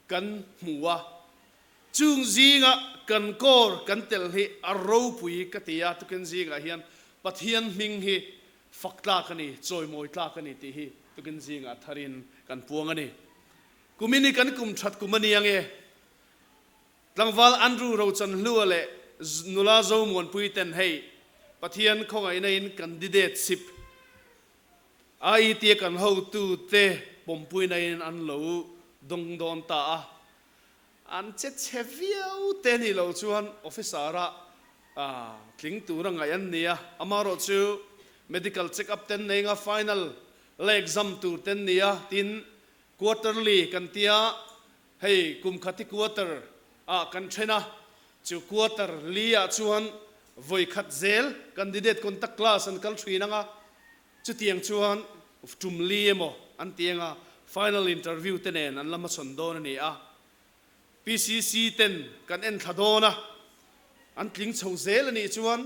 kan hmu a. Chung zinga kan kawr kan tel hi a ropui ka ti a, tukin zingah hian Pathian hming hi fak tlak a ni, chawimawi tlak a ni tih hi tukin zingah tharin kan puang a ni. Kumin hi kan kum that kum a ni ange. Tlangval Andrew Rochanhlua leh nula Zomuanpui ten hei Pathian khawngaihna in candidate ship IET a kan hotu te pawmpuina in an lo dawng dawn ta a, an che chhe viau te ni lo chuan officer a tling tur a ngaih an ni a, amaherawh chu medical check up ten nei nga final la exam tur ten ni a, tin quarterly kan tia Hei kum khati quarter ah kan then a, chu quarter li ah chuan vawi khat zel candidate contact class an kal thin ang a, chutiang chuan tum li emaw an ti ang a, final interview te nen an la hmachhawn dawn a ni a. PCC ten kan en thla dawn a, an tling chho zel a nih chuan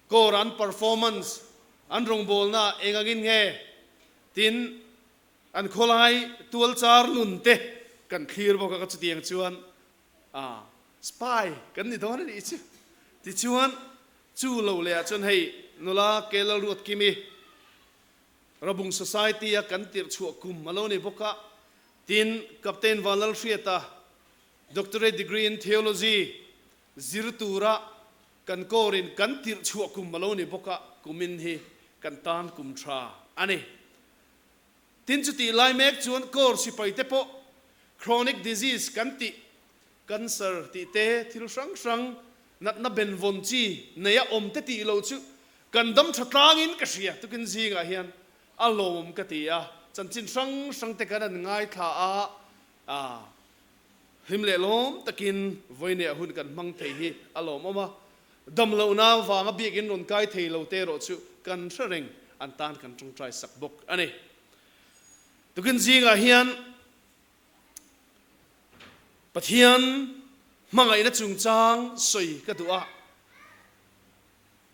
core an performance an rawngbawlna eng angin nge tin An khawlai tualchar nun te kan thlir bawk a, ka chutiang chuan ah spy kan ni dawn a nih chu. Tichuan chu lo leh ah chuan hei nula Kelalruatkimi Rabung Society a kan tirh chhuah kum a lo ni bawk a, tin Captain Vanlalhriata Doctorate degree in Theology zir tura kan kawrin kan tirh chhuah kum a lo ni bawk a, kumin hi kan tan kum tha a ni. Tin chutih lai mek chuan kawr sipai te pawh chronic disease kan tih, cancer tih te, thil hrang hrang, natna benvawn chi nei a awm te tih loh chu kan dam tha tlangin ka hria. Tukin zingah hian a lawmawm ka ti a, chanchin hrang hrang te kan an ngaithla a, hlim leh lawm takin vawineah hun kan hmang thei hi a lawmawm a. Dam lohna vanga biakin rawn kai thei lo te erawh chu kan hre reng, an tan kan tawngtai sak bawk a ni. Tukin zingah hian Pathian hmangaihna chungchang sawi ka duh a,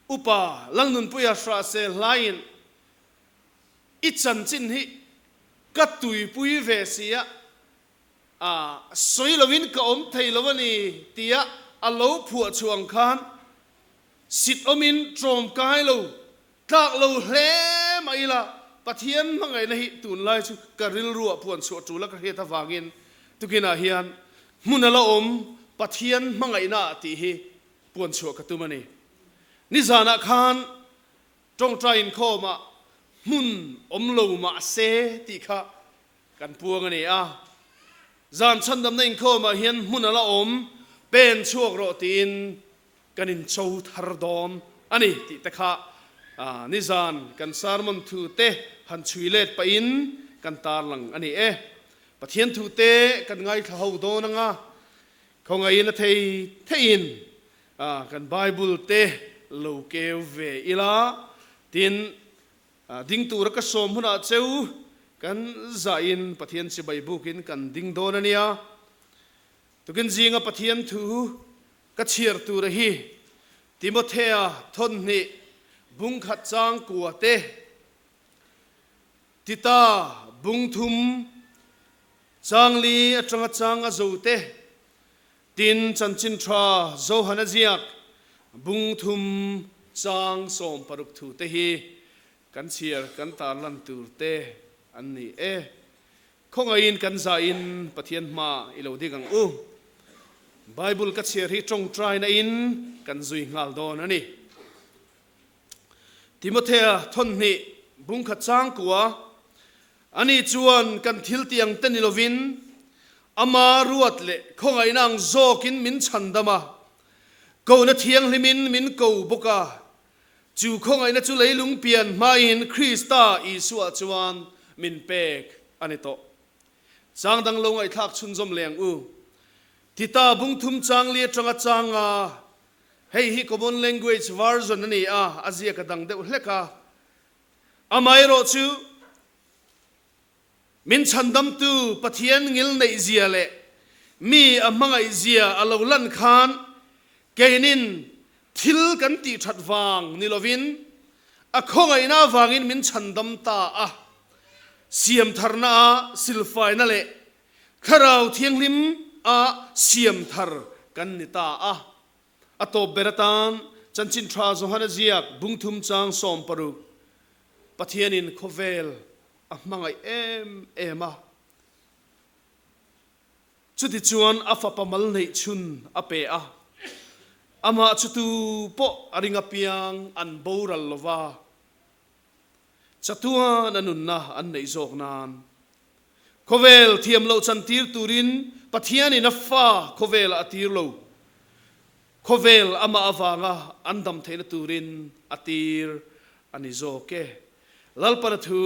Upa Lalnunpuia Hrahsel hlaiin i chanchin hi ka tuipui ve si a, A sawi loin ka awm thei lo a ni tia a lo phuah chhuah ang khan sit awmin tlawmkai lo. Tlak lo hle mah ila Pathian hmangaihna hi tunlai chu ka rilruah puan chhuah tul a ka hriat avangin tukinah hian hmun a la awm Pathian hmangaihna ah tih hi puan chhuah ka tum a ni. Nizanah khan tawngtai inkhawmah hmun awm lo mah se tih kha kan puang a ni a. Zan chhandamna inkhawmah hian hmun a la awm pen chhuak rawh tiin kan incho thar dawn a ni tih te kha nizan kan sermon thu te han chhui let pahin kan tarlang a ni e. Pathian thu te kan ngaithla ho dawn anga khawngaihin a thei theihin kan Bible te lo keu ve ila tin ding tura ka sawm hunah cheu kan zahin Pathian chibai bukin kan ding dawn a nia. Tukin zinga Pathian thu Ka chhiar tura hi Timothea thawnhnih bungkhat chang kua te, Tita bungthum chang li atanga chang a zo te, tin chanchin tha Johana ziak bungthum chang 16 thu te hi kan chhiar kan tarlan tur te an ni e. Khawngaihin kan zahin Pathian hma i lo dik ang u. Bible ka chhiar hi tawngtaina in kan zui nghal dawn a ni. Timothea thawnhnih bungkhat changkua, Ani chuan kan thil tih ang te ni lovin ama ruat leh khawngaihna ang zawkin min chhandam a, kohna thianghlimin min ko bawk a, Chu khawngaihna chu leilung pian hmain Krista Isua chuan min pek a ni tawh. Chang dang lo ngaihthlak chhunzawm leh ang u. Tita bungthum chang li atanga chang a, hei hi Common Language Version a ni a, a ziak a dang deuh hlek a. Amaherawh chu min chhandamtu Pathian ngil neih zia leh mi a hmangaih zia a lo lan khan keinin thil kan tih that vang ni lovin a khawngaihna avangin min chhandam ta a, siamtharna a silfaina leh Thlarau Thianghlim a siamthar kan ni ta a. A tawp ber atan Chanchin Tha Johana ziak bungthum chang 16 Pathianin khawvel a hmangaih em em a. Chutichuan a fapa mal neih chhun a pe a, amah chu tu pawh a ring apiang an boral lo va, chatuan a nunna an neih zawk nan. Khawvel thiam loh chantir turin Pathianin a fa khawvelah a tir lo. Khawvel amah avanga an dam theihna turin a tir a ni zawk e. Lalpana thu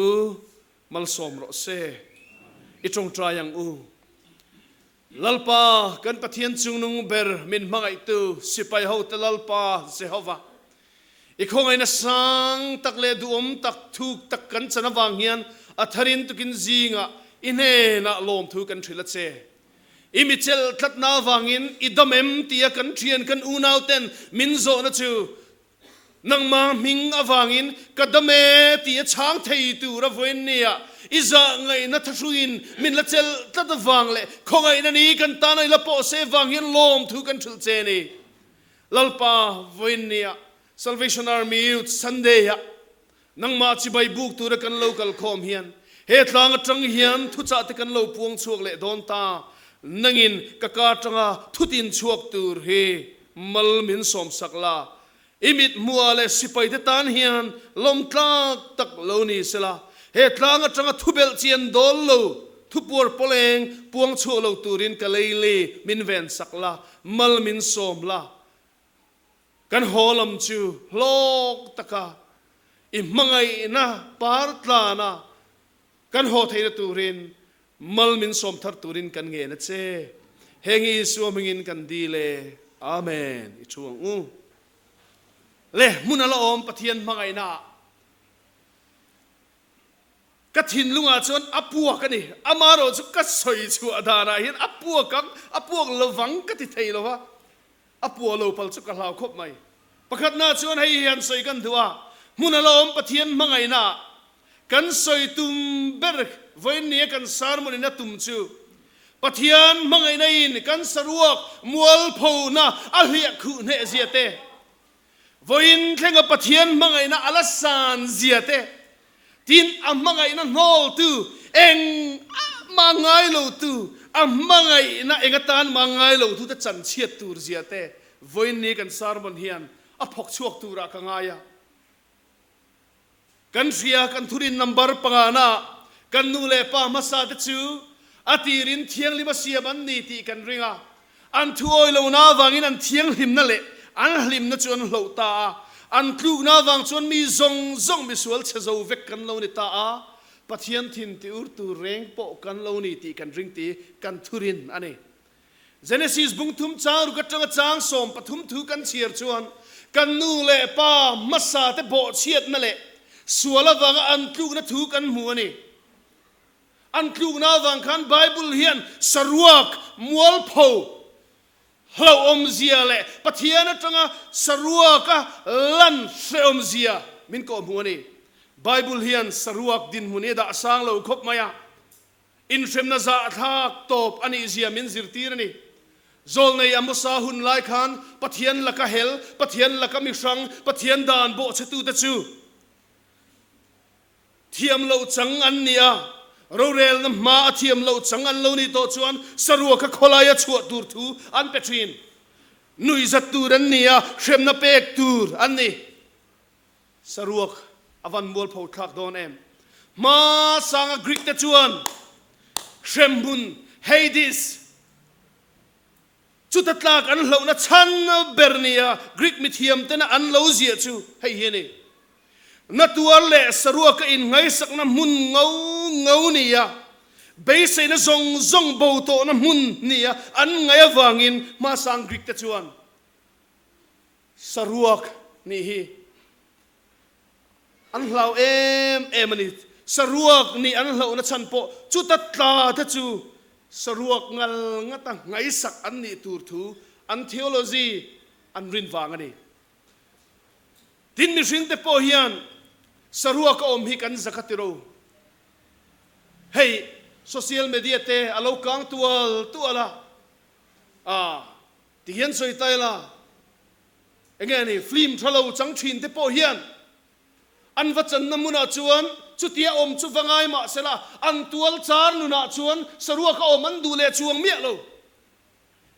malsawm rawh se. I tawngtai ang u. Lalpa, kan Pathian chungnung ber min hmangaihtu sipai hote Lalpa Jehova, i khawngaihna sang tak leh duhawm tak thuk tak kan chan avang hian a tharin tukin zingah i hnenah lawmthu kan hrilh a che. I mi chelh tlatna avangin i dam em tia kan thian kan unauten min zawhna chu Nangmah hming avangin ka dam e tih a chhang thei tur a vawiin nia i zah ngaihna thahruiin min la chelh tlat avang leh khawngaihna ni kan tana i la pawh se vang hian lawmthu kan hrilh che ni. Lalpa vawiin nia Salvation Army Youth Sunday ah nangmah chibai buk tura kan lo kal khawm hian he tlang atang hian thuchah te kan lo puang chhuak leh dawn ta nangin ka ka atanga thutin chhuak tur hi Mal min sawmsak la, i mit hmuah leh sipaite tan hian lawm tlak tak lo ni sela, he tlang atanga thubelh chian dawl lo, thupuar pawleng puang chhuah lo turin ka leili min vensak la, mal min sawm la, kan haw lam chu hlawk taka i hmangaihna par tlana kan haw theihna turin Mal min sawm thar turin kan ngen a che. Heng hi Isua hmingin kan dil e. Amen. I thu ang u. Le hmun a la awm Pathian hmangaihna ah ka thinlungah chuan a puak a ni. Amaherawh chu ka sawi chhuah danah hian a puak ang, a puak lovang ka ti thei lo va. A puah lo pal chu ka hlau khawp mai. Pakhatna chuan hei hian sawi kan duh a, hmun a la awm Pathian hmangaihna ah kan sawi tum ber vawiin nia kan sermon in a tum chu Pathian hmangaihna in kan saruak mualphona a hliah khuh hneh zia te. Vawiin thlenga Pathian hmangaihna a la san zia te, tin a hmangaihna hnawltu, eng mah ngai lotu, a hmangaihna eng atan mah ngai lotu te chanchhiat tur zia te vawiin ni kan sermon hian a phawk chhuak turah ka ngai a. Kan hria, kan thurin number pangana kan nu leh pa hmasa te chu a tirin thianghlim a siam an ni tih kan ring a. An thu awi lohna avangin an thianghlimna leh an hlimna chu an hloh ta a. An tlukna avang chuan mi zawng zawng misual chhe zo vek kan lo ni ta a. Pathian thin ti ur tur reng pawh kan lo ni tih kan ring tih kan thurin a ni. Genesis bung thum chang ruk atanga chang 13 thu kan chhiar chuan kan nu leh pa hmasa te bawhchhiatna leh sual avanga an tlukna thu kan hmu a ni. An tlukna avang khan Bible hian saruak mualpho hlauhawmzia leh Pathian atanga saruaka lan hrehawmzia min kawhhmuh a ni. Bible hian saruak dinhmun hi a dah sang lo khawp mai a. Inhremna zahthlak tawp a nihzia min zirtir a ni. Zawlnei Amosa hun lai khan Pathian laka hel, Pathian laka mihrang, Pathian dan bawhchhetute chu thiam loh chang an ni a, rorelna hma a thiam loh chang an lo nih tawh chuan saruaka khawlaia chhuah tur thu an pe thin. Nuihzat tur an ni a, hremna pek tur an ni. Saruak a van mualpho thlak dawn em? Hma sanga Greek te chuan hremhmun, Hades, chuta tlak an hlauhna chhan ber nia Greek mithiam tena an lo ziah chu hei hi a ni. Natuar leh saruaka inngaisakna hmun ngo ngo nia beiseina zawng zawng bo tawhna hmun nia an ngaih avangin hmasang Greek te chuan Saruak nih hi an hlau em em a ni. Saruak nih an hlauhna chhan pawh chuta tla te chu saruak ngal ngata ngaisak an nih tur thu an theology an rin vang a ni. Tin mihring te pawh hian saruak a awm hi kan zak a ti ro. Hei social media te a lo kang tual tual a, ah Ti hian sawi ta ila, enge a ni, film tha lo chang thin te pawh hian an va channa hmunah chuan chutia awm chu va ngai mah sela, an tual char nunah chuan saruak a awm an duh leh chuang miah lo.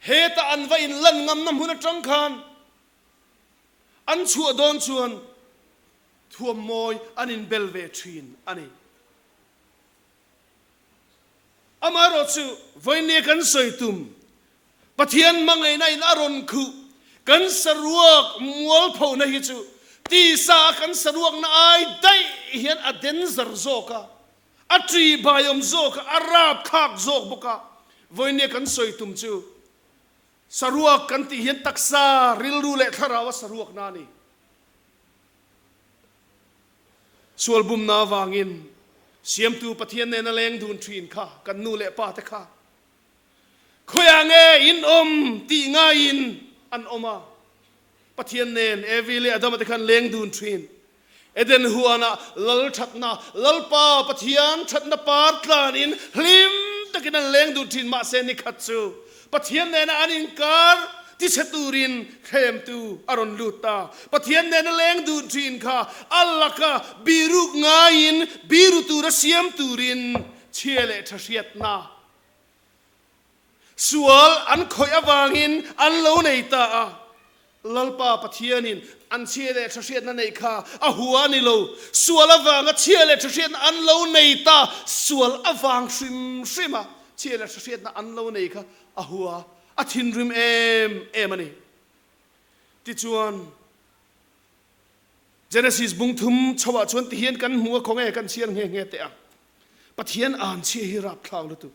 Heta an va inlan ngamna hmun atang khan an chhuah dawn chuan thuammawi an inbel ve thin a ni. Amaherawhchu, vawinia kan sawi tum, Pathian hmangaihna in a rawn khuh kan saruak mualphona hi chu tisa a kan saruakna ai daih hian a den zar zawk a, a ṭi baiawm zawk a, a rapthlak zawk bawk a. Vawinia kan sawi tum chu, saruak kan tih hian taksa, rilru leh thlarau a saruakna a ni. Sual bumna avangin Siamtu Pathian nena leng dun thin kha kan nu leh pa te kha khawiah nge in awm tih ngaiin an awm a. Pathian nen Evi leh Adama te khan leng dun thin. Eden huanah Lal thatna, Lalpa Pathian thatna par tlanin hlim takin an leng dun thin. Mahse nikhat chu Pathian nena an inkar tichhe turin thlemtu a rawn lut ta. Pathian nena leng dun thin kha a laka biruk ngaiin biru tura siam turin chhia leh tha hriatna sual an khawih avangin an lo nei ta a. Lalpa Pathianin an chhia leh tha hriatna neih kha a hua a ni lo. Sual avanga chhia leh tha hriatna an lo nei ta, sual avang hrim hrima chhia leh tha hriatna an lo nei kha a hua, a thinrim em em a ni. Tichuan, Genesis bung thum chhoah chuan tihian kan hmu a, khawnge kan chhiar nghe nghe teh ang. Pathian an chhia hi rapthlak lutuk.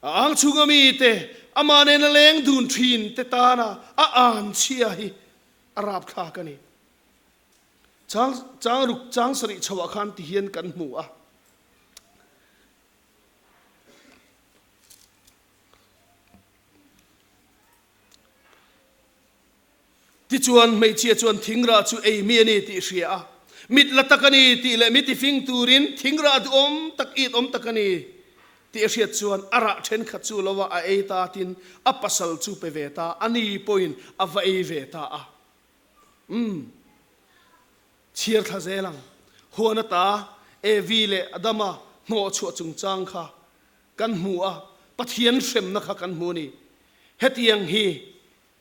A ang chhunga mite amah nena leng dun thin te tana a an chhia hi a rapthlak a ni. Chang chang ruk chang sarih chhoah khan tihian kan hmu a. Tichuan, hmeichhia chuan thingrah chu ei mi a ni tih hria a, mit la tak a ni tih leh mi tifing turin thingrah duhawm tak it awm tak a ni tih a hriat chuan a rah thenkhat chu lo a a ei ta tin a pasal chu pe ve ta a ni pawhin a va ei ve ta a. Umm. Chhiar thla zel ang. Huan ata Evi leh Adama hnawhchhuah chungchang kha kan hmu a, Pathian hremna kha kan hmu a ni. Hetiang hi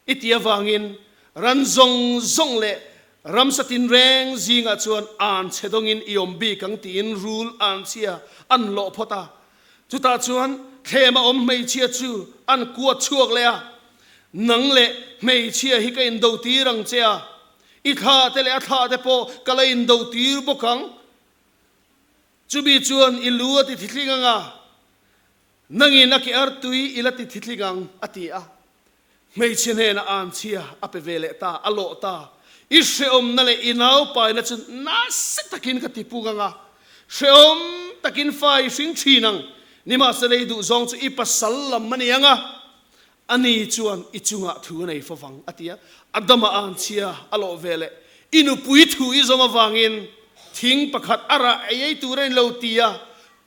i ti avangin ran zawng zawng leh ramsa tinreng zingah chuan an chhe dawngin i awm bik ang tiin rul an chhia an lawh phawt a. Chutah chuan thlema awm hmeichhia chu an kuat chhuak leh a, Nang leh hmeichhia hi ka indo tir ang che a, i thla te leh a thla te pawh ka la indo tir bawk ang. Chumi chuan i lu a ti thitling ang a, nangin a ke artui i la ti thitling ang, a ti a. Hmeichhe hnenah anchhia a pe ve leh ta, a lawh ta. I hrehawmna leh i naupaina chu nasa takin ka ti pung ang a, hrehawm takin fa i hring thin ang. Nimahsela i duhzawng chu i pasal lam a ni ang a, ani chuan i chungah thu a nei fo vang, a ti a. Adama anchhia a lawh ve leh i nupui thu i zawm avangin thing pakhat a rah ei ei tur a ni lo ti a,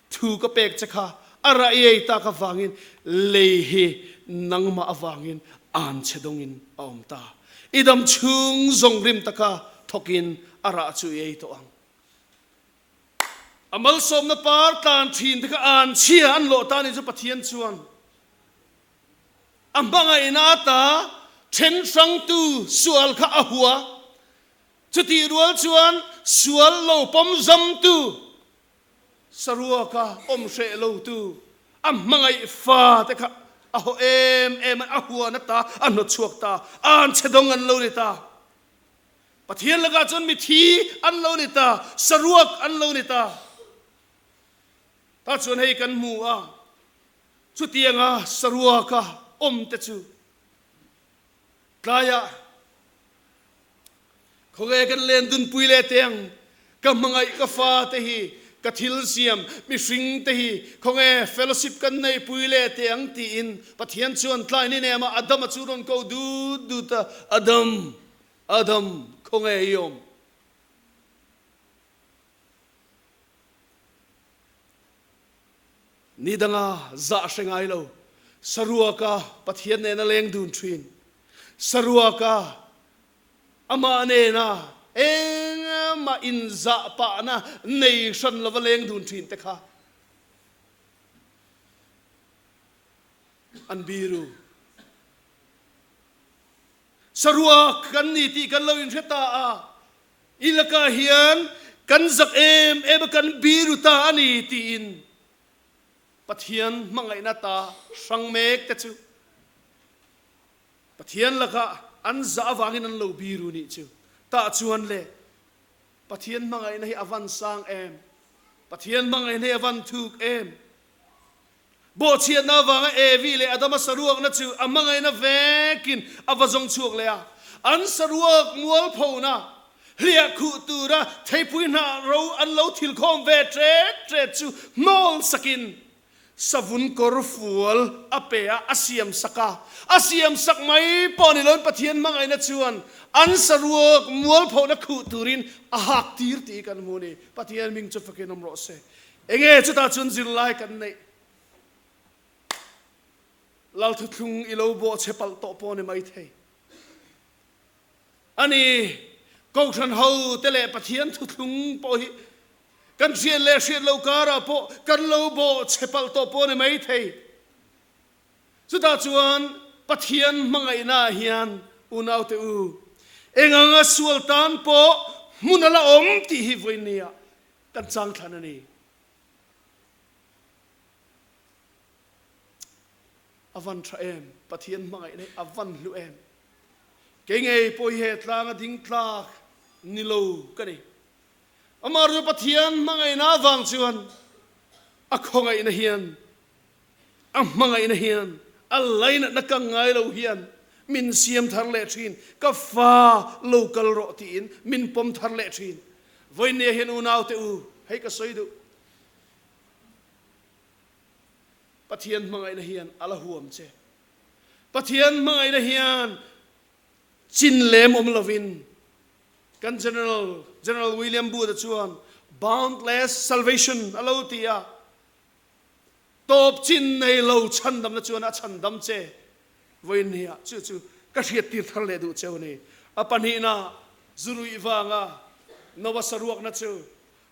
Thu ka pek che kha a rah i ei tak avangin lei hi nangmah avangin an che dawngin a awm ta. I dam chhung zawng rim taka thawkin a rah chu i ei tawh ang. A malsawmna par tlan thin te kha an chhia an lawh ta ni chu Pathian chuan a hmangaihna ata then hrangtu sual kha a hua. Chutih rual chuan sual lo pawm zamtu Saruaka awm hreh lo tu a hmangaih fa te kha a haw em em a, a huan a ta, a hnawt chhuak ta, an chhe dawng an lo ni ta. Pathian lakah chuan mithi an lo ni ta, saruak an lo ni ta. Tah chuan hei kan hmu a, chutianga saruaka awm te chu Tlaiah khawnge kan len dunpui leh teh ang, ka hmangaih ka fa te hi, ka thil siam mihring te hi khawnge fellowship kan neihpui leh teh ang tiin Pathian chuan tlai ni nem a Adama chu rawn ko dut dut a, Adam, Adam, khawnge i awm? Ni danga zah hre ngai lo, saruaka Pathian nena leng dun thin, saruaka amah nena engmah inzah pahna nei hran lova leng dun thin te kha an biru. Saruak kan ni tih kan lo inhre ta a, I lakah hian kan zak em em a, kan biru ta a ni tiin Pathian hmangaihna ta hrang mek te chu Pathian lakah an zah avangin an lo biru nih chu. Tah chuan le Pathian hmangaihna hi a van sang em, Pathian hmangaihna hi a van thuk em. Bawhchhiatna avanga Evi leh Adama saruakna chu a hmangaihna vekin a va zawng chhuak leh a. An saruak mualphona hliah khuh tura theipui hnah ro an lo thil khawm ve ṭet ṭet chu hnawl sakin savun kawr fual a pe a, a siam sak a. A siam sak mai pawh ni loin Pathian hmangaihna chuan an saruak mualphona khuh turin a hak tir tih kan hmu a ni. Pathian hming chu fakin awm rawh se. Enge chutah chuan zirlai kan neih? Lalthuthlung i lo bawh che palh tawh pawh ni maithei. Ani, Kohhran ho te leh Pathian thuthlung pawh hi kan hriat leh hriat lo karah pawh kan lo bawh che palh tawh pawh ni maithei. Chutah chuan Pathian hmangaihnaah hian unaute u, enganga sual tan pawh hmun a la awm tih hi vawinia Kan chang thlan a ni. A van tha em, Pathian hmangaihna hi a van hlu em. Kei ngei pawh hi he tlanga ding tlak ni lo ka ni. Amah ru Pathian hmangaihna avang chuan a khawngaihna hian, a hmangaihna hian, a lainatna ka ngai lo hian min siam thar leh thin. Ka fa lo kal rawh tiin min pawm thar leh thin. Vawinia hian unaute u, hei ka sawi duh. Pathian hmangaihna hian a la huam che. Pathian hmangaihna hian chin lem awm lovin kan General, General William Booth-a chuan boundless salvation a lo ti a. Tawp chin nei lo chhandamna chuan a chhandam che. Vawinia chu chu ka hriattir thar leh duh cheu a ni. A pahnihna, zu ruih vanga. Noa saruakna chu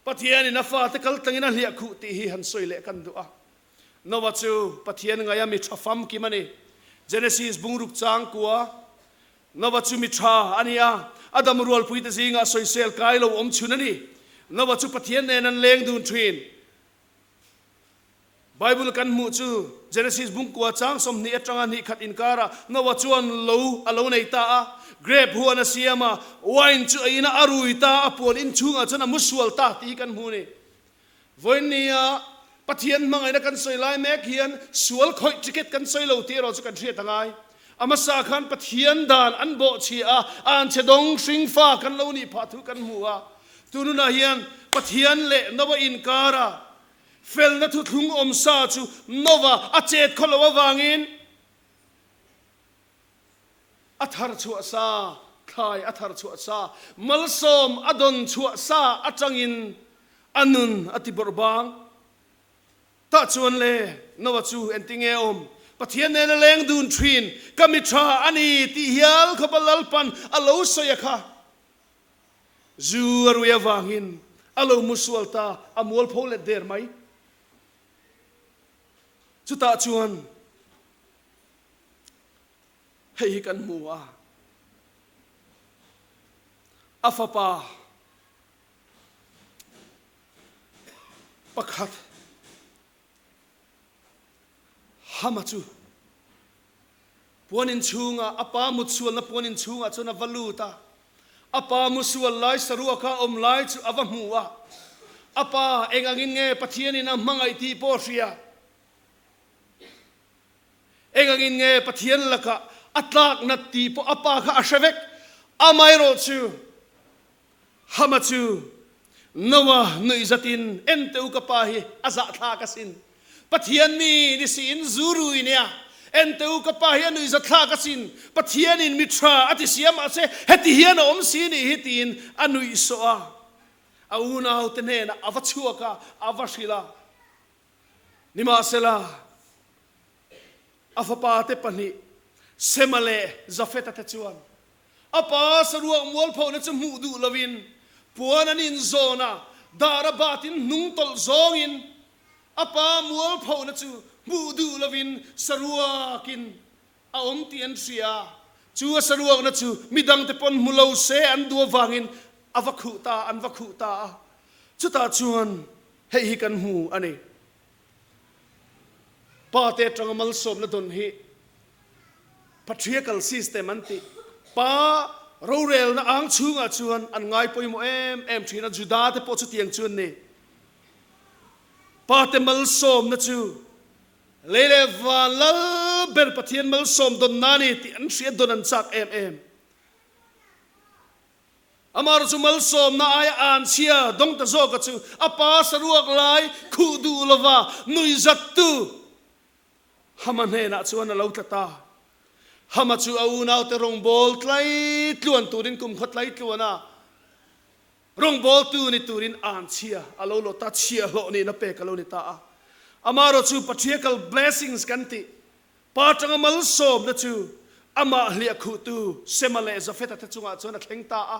Pathianin a fate kal tlangin a hliah khuh tih hi han sawi leh kan duh a. Noa chu Pathian ngaia mi tha famkim a ni. Genesis bungruk chang kua, Noa chu mi tha a ni a, a dam rualpuite zingah sawisel kai lo awm chhun a ni. Noa chu Pathian nen an leng dun thin. Bible kan hmuh chu Genesis bungkua chang 20 atanga hnih khat inkarah Noa chuan lo a lo nei ta a, grape huan a siam a, wine chu a in a, a rui ta a, puan inchhungah chuan a mu sual ta tih hi kan hmu a ni. Vawiinnia Pathian hmangaihna kan sawi lai mek hian sual khawih ticket kan sawi lo tih erawh chu kan hriat a ngai. A hmasa khan Pathian dan an bawhchhia a, a anchhe dawng hringfa kan lo nih phah thu kan hmu a. Tununah hian Pathian leh Noa inkara felna thuthlung awm sa chu Noa a chet khaw loh avangin a thar chhuah sa, thlai a thar chhuah sa, malsawm a dawn chhuah sa atangin a nun a ti bawrh bang. Tah chuan le, Noa chu engtinge a awm? Pathian nena leng dun thin, ka mi tha a ni tih hial khawpa Lalpan a lo sawi a kha. Zu a rui avangin a lo mu sual ta, a mualpho let der mai. Chutah chuan hei hi kan hmu a, a fapa pakhat Hama chu puan inchhungah, a pa mutsualna puan inchhungah chuan a va lut a, a pa musual lai saruaka awm lai chu a va hmu a, a pa eng angin nge Pathianin a hmangaih tih pawh a hria. Eng angin nge Pathian lakah a tlaknat tih pawh a pa kha a hre vek. Amaherawh chu Hama chu Noa nuihzatin, En teh u ka pa hi a zahthlak asin. Pathian mi ni siin zu rui nia. En teh u ka pa hi a nuihzatthlak asin. Pathianin mi tha a ti sia mahse heti hian a awm si nih hi tiin a nuihsawh a. A unaute hnenah a va chhuak a, a va hrilh a. Nimahsela, a fapate pahnih, Sema leh Jafeta te chuan a pa saruak mualphohna chu hmuh duh lovin puan an inzawn a, dar a batin hnung tawlh zawngin a pa mualphohna chu hmuh duh lovin saruakin a awm tih an hria a. Chu a saruakna chu midangte pawn hmu lo se an duh avangin a va khuh ta, an va khuh ta a. Chutah chuan Hei hi kan hmu a ni. Pa te atanga malsawmna dawn hi patriarchal system an tih. Pa rorelna ang chhungah chuan an ngai pawimawh em em thin a, Juda te pawh chutiang chu an ni. Pa te malsawmna chu lei leh van lal ber Pathian malsawm dawn na ni tih an hriat dawn an chak em em. Amar chu malsawmna aia anchhia dawng ta zawka chu a pa saruak lai khuh duh lova nuihzattu Hama hnenah chuan a lo tla ta. Hama chu a unaute rawngbâwl tlai tluan turin kumkhaw tlai tluana rawngbâwltu ni turin anchhia a lo lawt ta, chhiahhlawh nihna pek a lo ni ta a. Amarawh chu patriarchal blessings kan tih Pa tanga malsawmna chu amah hliah khuhtu Sema leh Jafeta te chungah chuan a thleng ta a.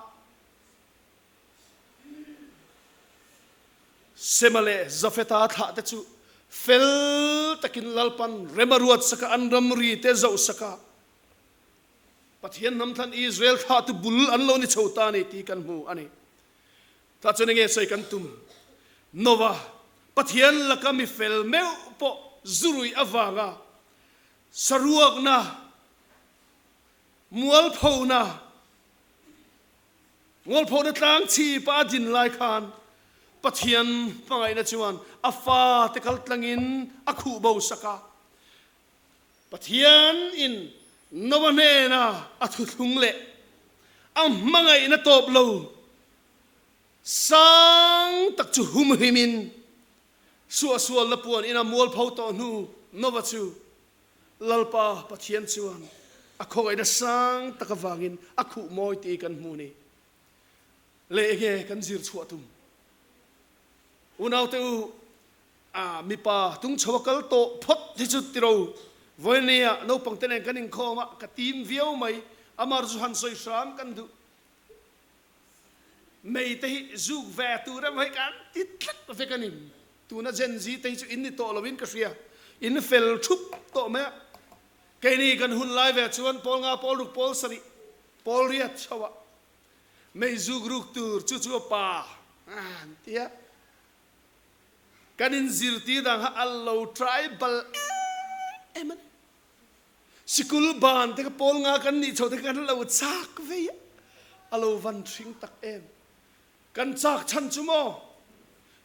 Sema leh Jafeta thlah te chu fel takin Lalpan rem a ruat sak a, an ramri te zoh sak a, Pathian hnam thlan Israel thlahtu bul an lo ni chho ta a ni tih kan hmu a ni. Tah chuan enge sawi kan tum? Noah, Pathian laka mi fel meuh pawh zu rui avanga saruakna, mualphona, mualphona tlang chhipa a din lai khan Pathian hmangaihna chuan a fate kal tlangin a khuh bo sak a. Pathian in Noah hnena a thuthlung leh a hmangaihna tawp lo Sang tak chu humhim in suahsualna puan ina mualpho tawh hnu Nova chu Lalpa Pathian chuan a khawngaihna sang tak avangin a khuh mawi tih kan hmu ni. Le enge kan zir chhuah tum? Unaute u, a mipa tung chho a kal tawh phawt hi chu tiro vawinia naupangte nen kan inkhawm a, ka tim viau mai, amar chu han sawi hram kan duh. Mei te hi zuk ve tur emaw hi kan ti tlat vek a ni. Tuna Gen Z te hi chu in ni tawh loin ka hria. In fel thup tawh mai a. Keini kan hun lai ve chuan pawl nga, pawl ruk, pawl sarih, pawl riat chho ah mei zuk ruk tur chu chu a pa an ti a. Kan inzirtir dan kha a lo tribal em em a ni. Sikul ban te kha pawl nga kan nih chho te kha kan lo chak vei a, a lo van hring tak em. Kan chak chhan chu maw?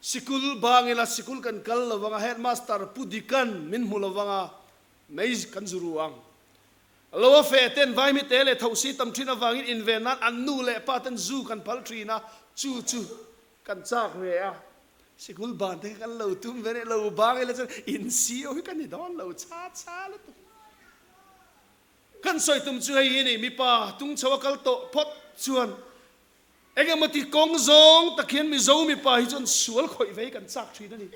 Sikul bang ila sikul kan kal lo vang a, headmaster Pu Dikan min hmu lo vang a, mei kan zu ru ang. Lo a fe ten vaimi te leh thosi tam thin avangin inven nan an nu leh pa ten zu kan phal thin a, chu chu Kan chak ve a, sikul ban te kha kan lo tum ve rih, lo bang ila chuan in CEO hi ka ni dawn lo cha cha lutuk. Kan sawi tum chu hei hi ni, mipa tung chho a kal tawh phawt chuan eng emaw ti kawng zawng tak hian Mizo mipa hi chuan sual khawih ve hi kan chak thin a ni.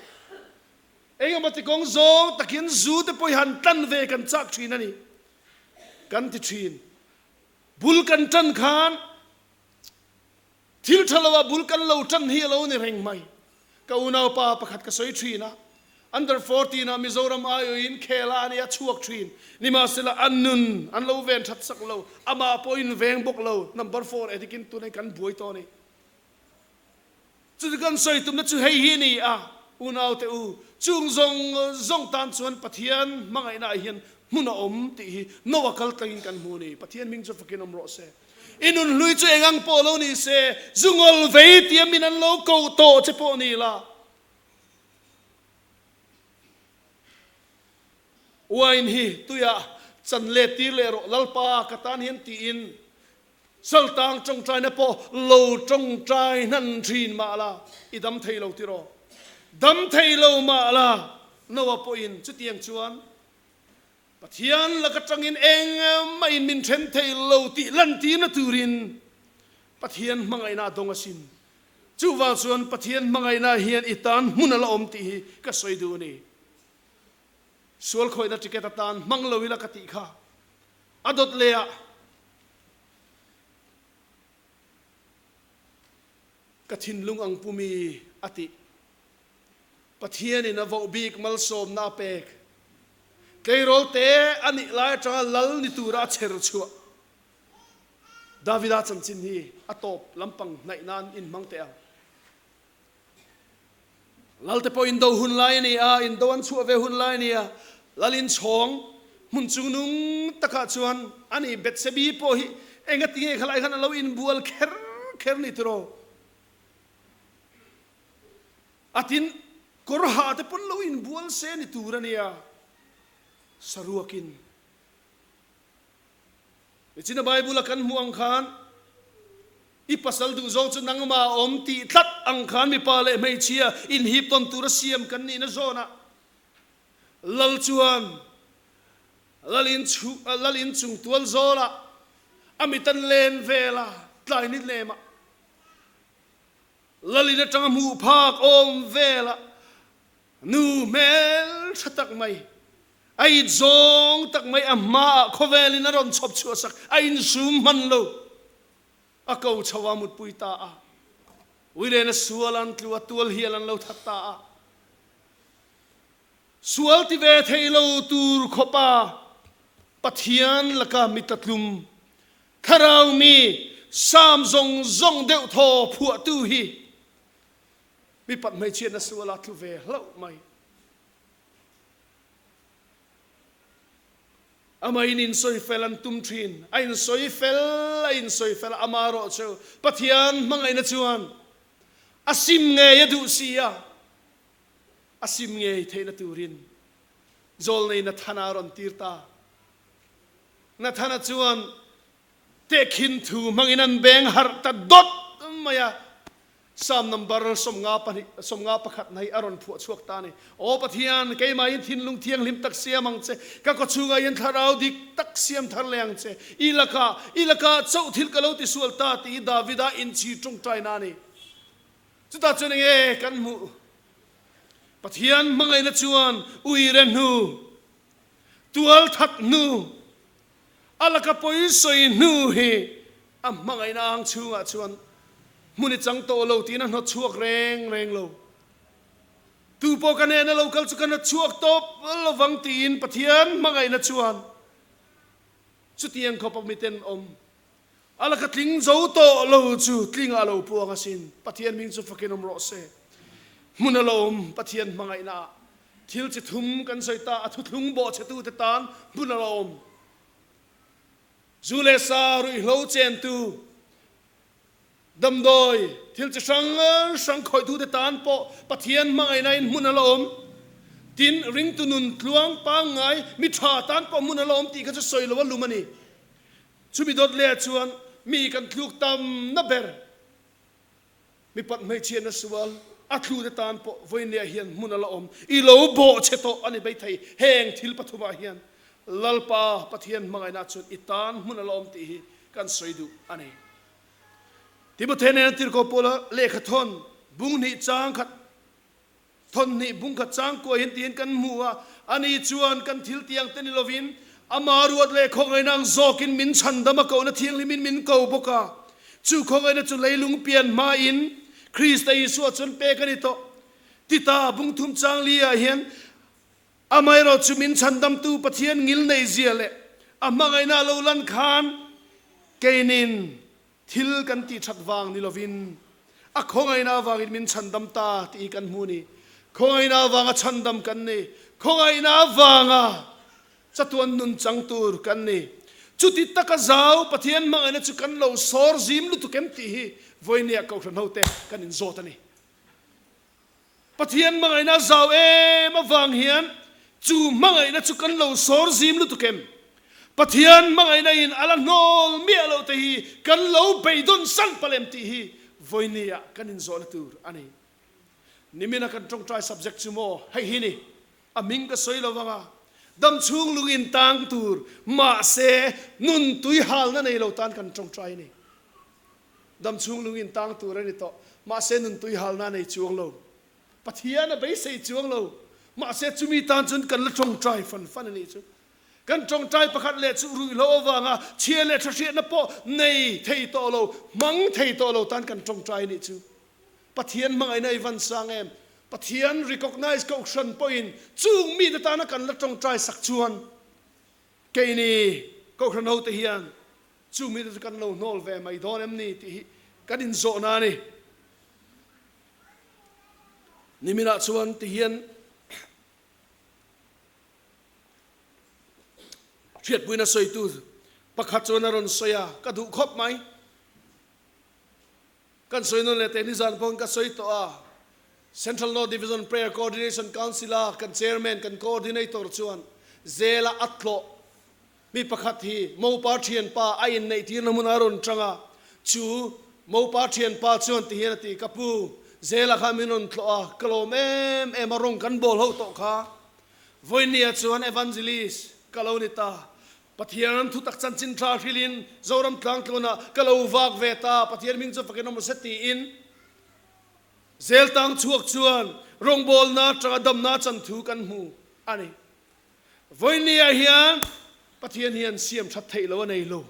Eng emaw ti kawng zawng tak hian zu te pawh hi han tlan ve kan chak thin a ni. Kan ti thin. Bul kan tan khan Thil tha lo ah bul kan lo tan hi a lo ni reng mai. Ka unaupa pakhat ka sawi thin a, under 14 ah Mizoram aiawhin khel a nia chhuak thin. Nimahsela a nun an lo ven that sak lo, amah pawhin veng bawk lo, number four edikin tunah kan buai tawh a ni. Chuti kan sawi tumna chu hei hi a ni a, unaute u, chung zawng zawng tan chuan Pathian hmangaihna ah hian hmun a awm tih hi Noah kal tlangin kan hmu a ni. Pathian hming chu fakin awm rawh se. I nun hlui chu eng ang pawh lo ni se, zu ngawl vei tia min an lo koh tawh che pawh ni la. Wine hi tuiah chan let tir leh rawh, Lalpa ka tan hian tiin Saltang tawngtaina pawh lo tawngtai hnan thin mah la, i dam thei lo tiraw? Dam thei lo mah la, Noah pawhin chutiang chuan Pathian laka tangin engmah in min then thei lo tih lantirna turin Pathian hmangaihna a dawng asin. Chuvang chuan Pathian hmangaihna hian i tan hmun a la awm tih hi ka sawi duh a ni. Sual khawihna ticket atan hmang lo ila ka tih kha a dawt leh ah ka thinlung ang pumi a tih. Pathianin a voh bik malsawmna a pek. Tleirawl te a nih lai atanga lal ni tura a chher chhuah. Davida chanchin hi a tawp lampang hnaih nan inhmang teh ang. Lal te pawh indo hun lai a ni a, indo an chhuah ve hun lai a ni a. Lal inchhawng hmun chung nung takah chuan a ni Bethsebi pawh hi engatinge khalai khan a lo inbual kher kher ni tiraw? A tin, kawr ha te pawn lo inbual se ni tur a nia, saruakin. Nichina Bible a kan hmuh ang khan, i pasal duh zawng chu nangmah a awm tih tlat ang khan mipa leh hmeichhia inhip tawn tura siam kan nihna zawnah Lal chuan Lalin chu Lalin chung tual zawlah a mitan len vela tlai ni lemah Lalin atanga hmuh phak awm velah nu hmel tha tak mai, a it zawng tak mai a hmaah khawvelin a rawn chhawp chhuah sak, a insum hman lo. A ko chho a mutpui ta a, Uilen a sual an tlu a, tual hial an lo that ta a. Sual ti ve thei lo tur khawpa Pathian laka mi tlatlum Thlarau mi Sam zawng zawng deuh thaw phuahtu hi mipat hmeichhiatna suala tlu ve hlauh mai. Amahin insawi fel an tum thin. A insawi fel, a insawi fel a, ama erawh chu Pathian hmangaihna chuan a sim ngei a duh si a, a sim ngei theihna turin Zawlnei Nathana a rawn tir ta. Nathana chuan tehkhin thu hmangin an beng harh ta dawt mai a, Psalm number 52 51 na hi a rawn phuah chhuak ta a ni. Aw Pathian, keimahin thinlung thianghlim tak siam ang che, ka kawchhungah hian thlarau dik tak siam thar leh ang che, i lakah, i lakah chauh thil ka lo tisual ta tih hi Davida inchhir tawngtaina a ni. Chutah chuan enge kan hmuh? Pathian hmangaihna chuan uire hnu, Tual that hnu, a laka pawi sawi hnu hi a hmangaihna ang chhungah chuan Hmun i chang tawh lo tiin a hnawt chhuak reng reng lo. Tu pawh ka hnena lo kal chu ka hnawt chhuak tawp lovang tiin Pathian hmangaihna chuan chutiang khawpa miten awm a laka tling zo tawh lo chu tlingah a lo puang asin. Pathian hming chu fakin awm rawh se. Hmun a lo awm Pathian hmangaihnaah thil chi thum kan sawi ta, a thuthlung bawhchhetute tan hmun a lo awm. Zu leh sa ruihhlo chentu Damdawi thil chi hrang hrang khawihtute tan pawh Pathian hmangaihnain hmun a la awm. Tin, ringtu nun tluang pangngai mi tha tan pawh hmun a la awm tih kha chu sawi lo a lum a ni. Chumi dawt leh chuan mi kan tluk tamna ber mipat hmeichhiatna sual a tlute tan pawh vawiinleh hian hmun a la awm. I lo bawh che tawh a ni maithei. Heng thil pathumah hian Lalpa Pathian hmangaihna chuan i tan hmun a la awm tih hi kan sawi duh a ni. Timothea nena tirhkoh Paula lehkha thawn bung hnih chang khat thawn hnih bung khat chang kuai hian tiin kan hmu a, ani chuan kan thil tiang te ni lovin ama ruat leh khawngaihna ang zawkin min chhandam a kohna thianghlimin min ko bawk a, chu khawngaihna chu leilung pian hmain Krista Isua chuan pek a ni tawh. Tita bung thum chang li ah hian Amaherawh chu min chhandamtu Pathian ngil neihzia leh a hmangaihna a lo lan khan keinin thil kan tih that vang ni lovin a khawngaihna avangin min chhandam ta tih hi kan hmu a ni. Khawngaihna avanga chhandam kan ni. Khawngaihna avanga chatuan nun chang tur kan ni. Chuti taka zau Pathian hmangaihna chu kan lo sawr zim lutuk em tih hi vawinia Kohhran hote kan inzawt a ni. Pathian hmangaihna a zau em avang hian chu hmangaihna chu kan lo sawr zim lutuk em? Pathian hmangaihna in a la hnawl miah loh te hi kan lo beidawn san palh em tih hi vawini ah kan inzawhna tur a ni. Nimina kan tawngtai subject chu maw hei hi ni, a hming ka sawi lo vang a, dam chhung lung in tang tur mahse nun tui halna nei lo tan kan tawngtai a ni. Dam chhung lungin tang tur a ni tawh. Mahse nun tui halna a nei chuang lo. Pathian a beisei chuang lo. Mahse chumi tan chuan kan la tawngtai fan fan a nih chu. Kan tawngtai pakhat leh chu ruihhlo avanga chhia leh tha hriatna pawh nei thei tawh lo, hmang thei tawh lo tan kan tawngtai a nih chu. Pathian hmangaihna i van sang em? Pathian recognize kohhran pawhin chung mite tana kan la tawngtai sak chuan keini kohhran hote hian Chu mite chu kan lo hnawl ve mai dawn em ni tih hi kan inzawhna a ni. Niminah chuan ti hian hriatpuina sawitu pakhat chuan a rawn sawi a, ka duh khawp mai. Kan sawi nawn leh teh nizan pawhin ka sawi tawh a, Central North Division Prayer Coordination Council-a kan Chairman, kan Coordinator chuan zela a tlawh Mi pakhat hi Mopa thianpa a inneihtirna hmunah a rawn tang a, chu Mopa thianpa chuan tihian a ti, Ka pu, Zela kha min rawn tlawh a, ka lawm em em a, rawng kan bawl ho tawh kha. Vawinia chuan Evangelist ka lo ni ta, Pathian thutak chanchin tha hrilhin Zoram tlangtluanah ka lo vak ve ta, Pathian hming chu fakin awm se tiin Zel tang chhuak chuan rawngbawlna atanga damna chanthu kan hmu a ni. Vawinia hian Pathian hian siam that theih lo a nei lo.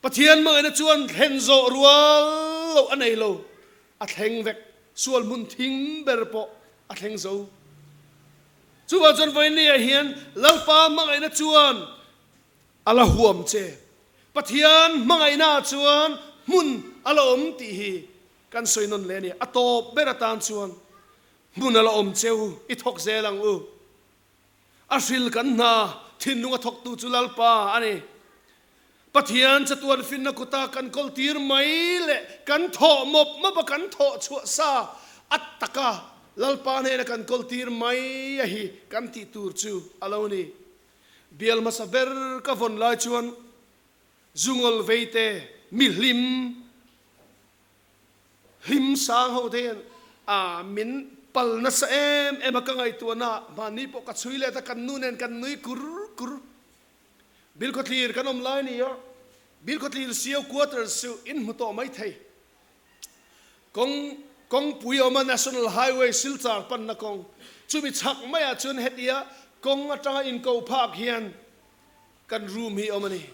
Pathian hmangaihna chuan thlen zawh rual loh a nei lo. A thleng vek. Sual hmun thing ber pawh a thleng zo. Chuvang chuan vawinia hian Lalpa hmangaihna chuan a la huam che. Pathian hmangaihna chuan hmun a la awm tih hi kan sawi nawn leh a ni. A tawp ber atan chuan Hmun a la awm cheu, i thawk zel ang u. A hril kan hna, thinlung a thawktu chu Lalpa a ni. Pathian chatuan finna kuta kan kawltir mai leh kan thawh mawp mawp a kan thawh chhuah sa a taka Lalpa hnena kan kawltir mai a hi kan tih tur chu a lo ni. Bial hmasa ber ka vawn lai chuan zungawl veite mi hlim Hlim sang ho te hian a min pal nasa em em a ka ngaihtuahna ah mahni pawh ka chhui let a kan nu nen kan nui kur kur. Bilkhawthlir kan awm lai ni a, Bilkhawthlir Sio Quarters chu in hmu tawh mai thei. Kawng kawngpui a awm a National Highway Silchar panna kawng chumi chhak maiah chuan hetia kawng atanga inko phak hian kan room hi a awm a ni.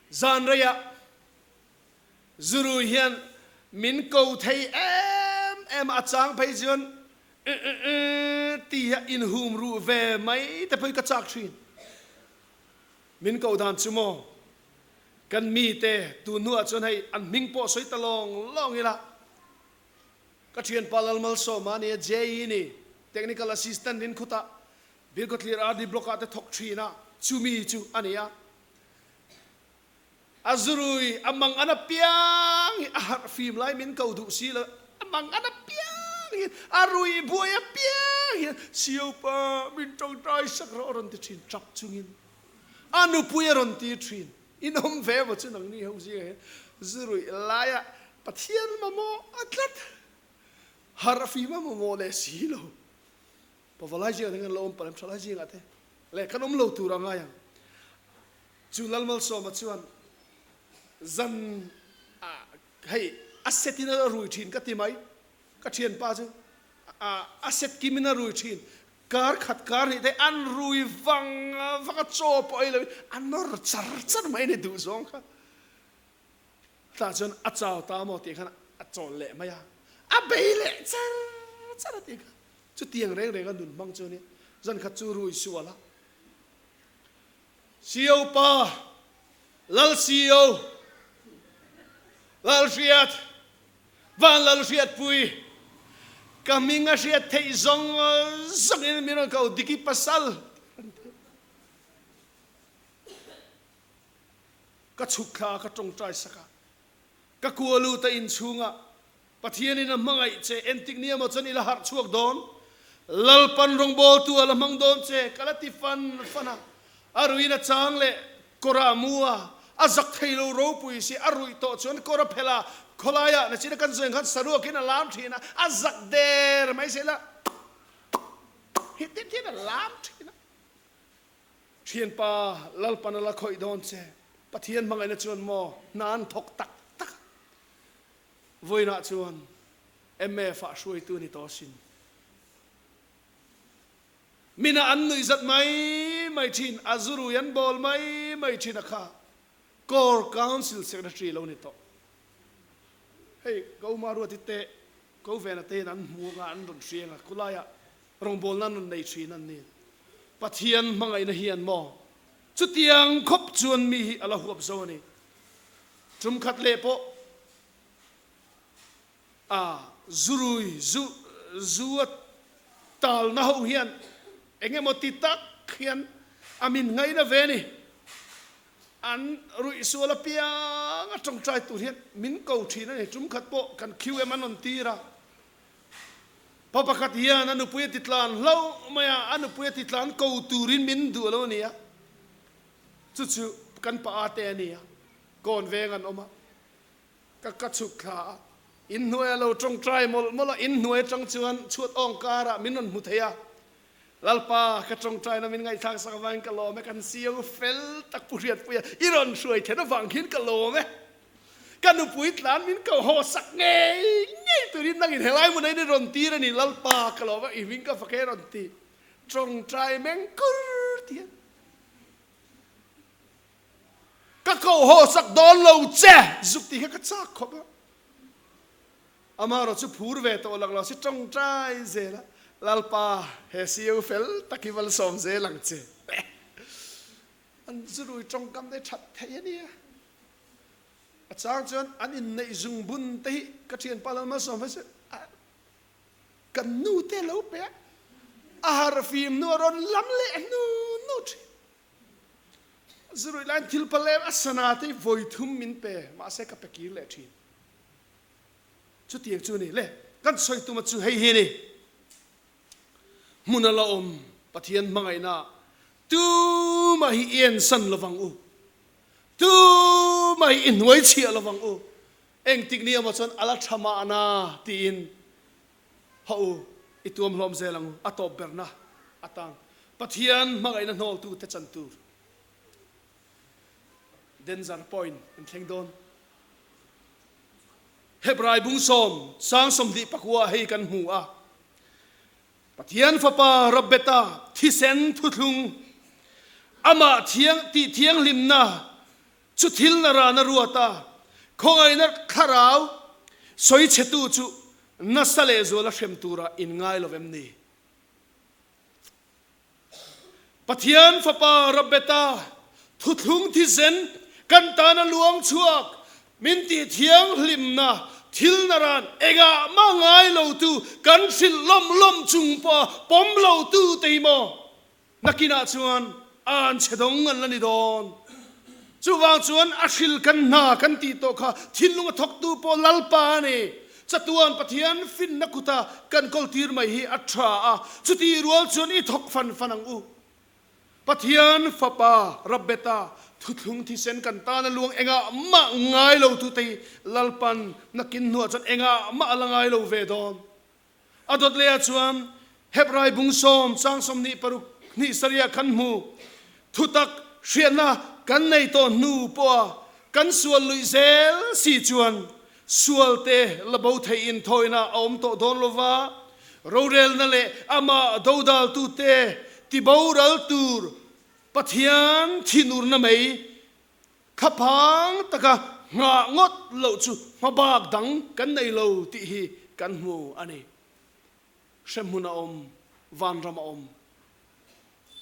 Zan reiah Zuru hian Min ko thei em em a, a chang phei chuan uh uh uh ti a inhum ruh ve mai te pawhin ka chak thin. Min ko dan chu maw? Kan mite tun hnuah chuan hei an hming pawh sawi ta lawng lawng ila. Ka thianpa Lalmalsawma a nia, JE ni, Technical Assistant in khutah Bilkhawthlir RD Block ah te thawk thin a, chumi chu a ni a. A zurui a mang an apiang hi a harh fim lai min ko duh si lo, a mang an apiang hian a rui buai apiang hian Siopa min tawngtai sak rawh a rawn ti thin tap chungin a nupui a rawn ti thin. In awm ve maw chu nangni ho zingah hian zuruih laia Pathian mamawh a tlat harh fim a mamawh leh si lo. Pavalai zingah te kan lo awm palh em thalai zingah te leh kan awm lo tur a ngai ang. Chu Lalmalsawma chuan zan ah hei a set in a rui thin ka ti mai, ka thianpa chu a set kim in a rui thin, kar khat kar hnih te an rui vang vang a, chaw pawh ei lo in a nawr char char mai a ni duh zawng kha. Tah chuan a chau ta maw tih khan a chawl leh mai a, a bei leh char char a tih kha. Chutiang reng reng a nun hmang chu a nia, zan khat chu rui sual a. CEO pa, Lal CEO, Lal Hriat, Van Lal Hriatpui, ka hming a hriat theih zawng zawngin min rawn ko Diki pasal an ti. Ka chhuk thla a, ka tawngtai sak a, ka kua lut a inchhungah Pathianin a hmangaih che, entik ni emaw chuan i la harh chhuak dawn. Lalpan rawngbawltu a la hmang dawn che, ka la ti fan fan a. A ruiin a chang leh kawr ah mu a, a zak thei lo ropui si, a ruih tawh chuan kawr a phelh a, khawlaiah nachin a kan zawng khan saruakin a lam thin a, a zak der mai se la hi te hian a lam thin a. Thianpa, Lalpan a la khawih dawn che, Pathian hmangaihna chuan maw hna an thawk tak tak a. Vawiinah chuan MF ah hruaitu a ni tawh asin. Mina an nuih zat mai mai thin, a zurui an bawl mai mai thin a kha Core Council Secretary lo ni tawh. Hei Ko Maruati te, Ko Vena te hian an hmu anga an rawn hriang a, khulaiah rawngbawlna an rawn nei thin an ni. Pathian hmangaihna hian maw chutiang khawp chuan mi hi a la huap zo a ni. Tum khat leh pawh a zurui zu zu a talna ho hian eng emaw ti tak hian a min ngaina ve ni. An ruih sual apiang a tawngtai tur hian min ko thin a ni. Tum khat pawh kan QM an rawn tir a, pa pakhat hian a nupui a ti tlan hlauh mai a, a nupui a ti tlan ko turin min duh lo a ni a. Chu chu kan pa te a ni a, kawn veng an awm a, ka ka chhuk thla a, inhnuai a lo tawngtai mawlh mawlh a, inhnuai atang chuan chhuat awng karah min rawn hmu thei a, Lalpa ka tawngtaina min ngaihthlak sak avangin ka lawm e, kan CEO fel tak Pu Hriatpuia i rawn hruai then avang hian ka lawm e, ka nupui tlan min ko haw sak ngei ngei turin nangin helai hmunah hian i rawn tir a ni, Lalpa ka lawm a, i hming ka fak e rawn ti tawngtai meng kur ti a. Ka koh haw sak dawn lo che zuk tih kha ka chak khawp a. Amaherawh chu phur ve tawh lak lo si tawngtai zel a, Lalpa he CEO fel tak hi malsawm zel ang che. An zurui tawngkam te that thei a nia. A chang chuan an inneih zungbun te hi ka thianpa Lalmalsawm phei chu Kan nu te lo pe a, a harhfim hnu a rawn lam leh hnu hnu thin. Zuruih laiin thil pal em a sana te hi vawi thum min pe, mahse ka pe kir leh thin. Chutiang chu a ni. Le, kan sawi tuma chu hei hi a ni. Hmun a la awm Pathian hmangaihna tumah hi i ensan lovang u. Tumah hi i hnuaichhiah lovang u. Engtik ni emaw chuan a la tha mahna tiin haw u, i tuam hlawm zel ang u, a tawp berna atang Pathian hmangaihna hnawltute chan tur Danger point an thleng dawn. Hebrai bungsawm sang 24 hei kan hmu a, Pathian Fapa Rabbeta thisen thuthlung amah thiang tih thianghlimna Chu thil na rana ruat a, khawngaihna thlarau Sawichhetu chu nasa lehzuala hrem tura in ngai lo em ni? Pathian Fapa Rabbeta thuthlung thisen kan tana luang chhuak min tih thianghlimna thil naran engah mah ngai lotu kan hrilh lawm lawm chung pawha pawm lotu te hi maw nakinah chuan an chhe dawng an la ni dawn. Chuvang chuan a hril kan hna kan tih tawh kha thinlung a thawktu pawh Lalpa a ni. Chatuan Pathian finna kuta kan kawltir mai hi a tha a, chutih rual chuan i thawk fan fan ang u. Pathian Fapa Rabbeta thuthlung thisen kan tana luang engah mah ngai lo tute hi Lalpan nakin hnuah chuan engah mah a la ngai lo ve dawn. A dawt leh ah chuan Hebrai bungsawm chang 26 hnih sarih ah kan hmu. Thutak hriatna kan nei tawh hnu pawha kan sual luih zel si chuan sualte la bo theih in thawina a awm tawh dawn lova, rorelna leh amah dodaltute tiboral tur Pathian thinurna mai Thlaphang taka nghah ngawt loh chu hmabak dang kan nei lo tih hi kan hmu a ni. Hremhmun a awm, vanram a awm.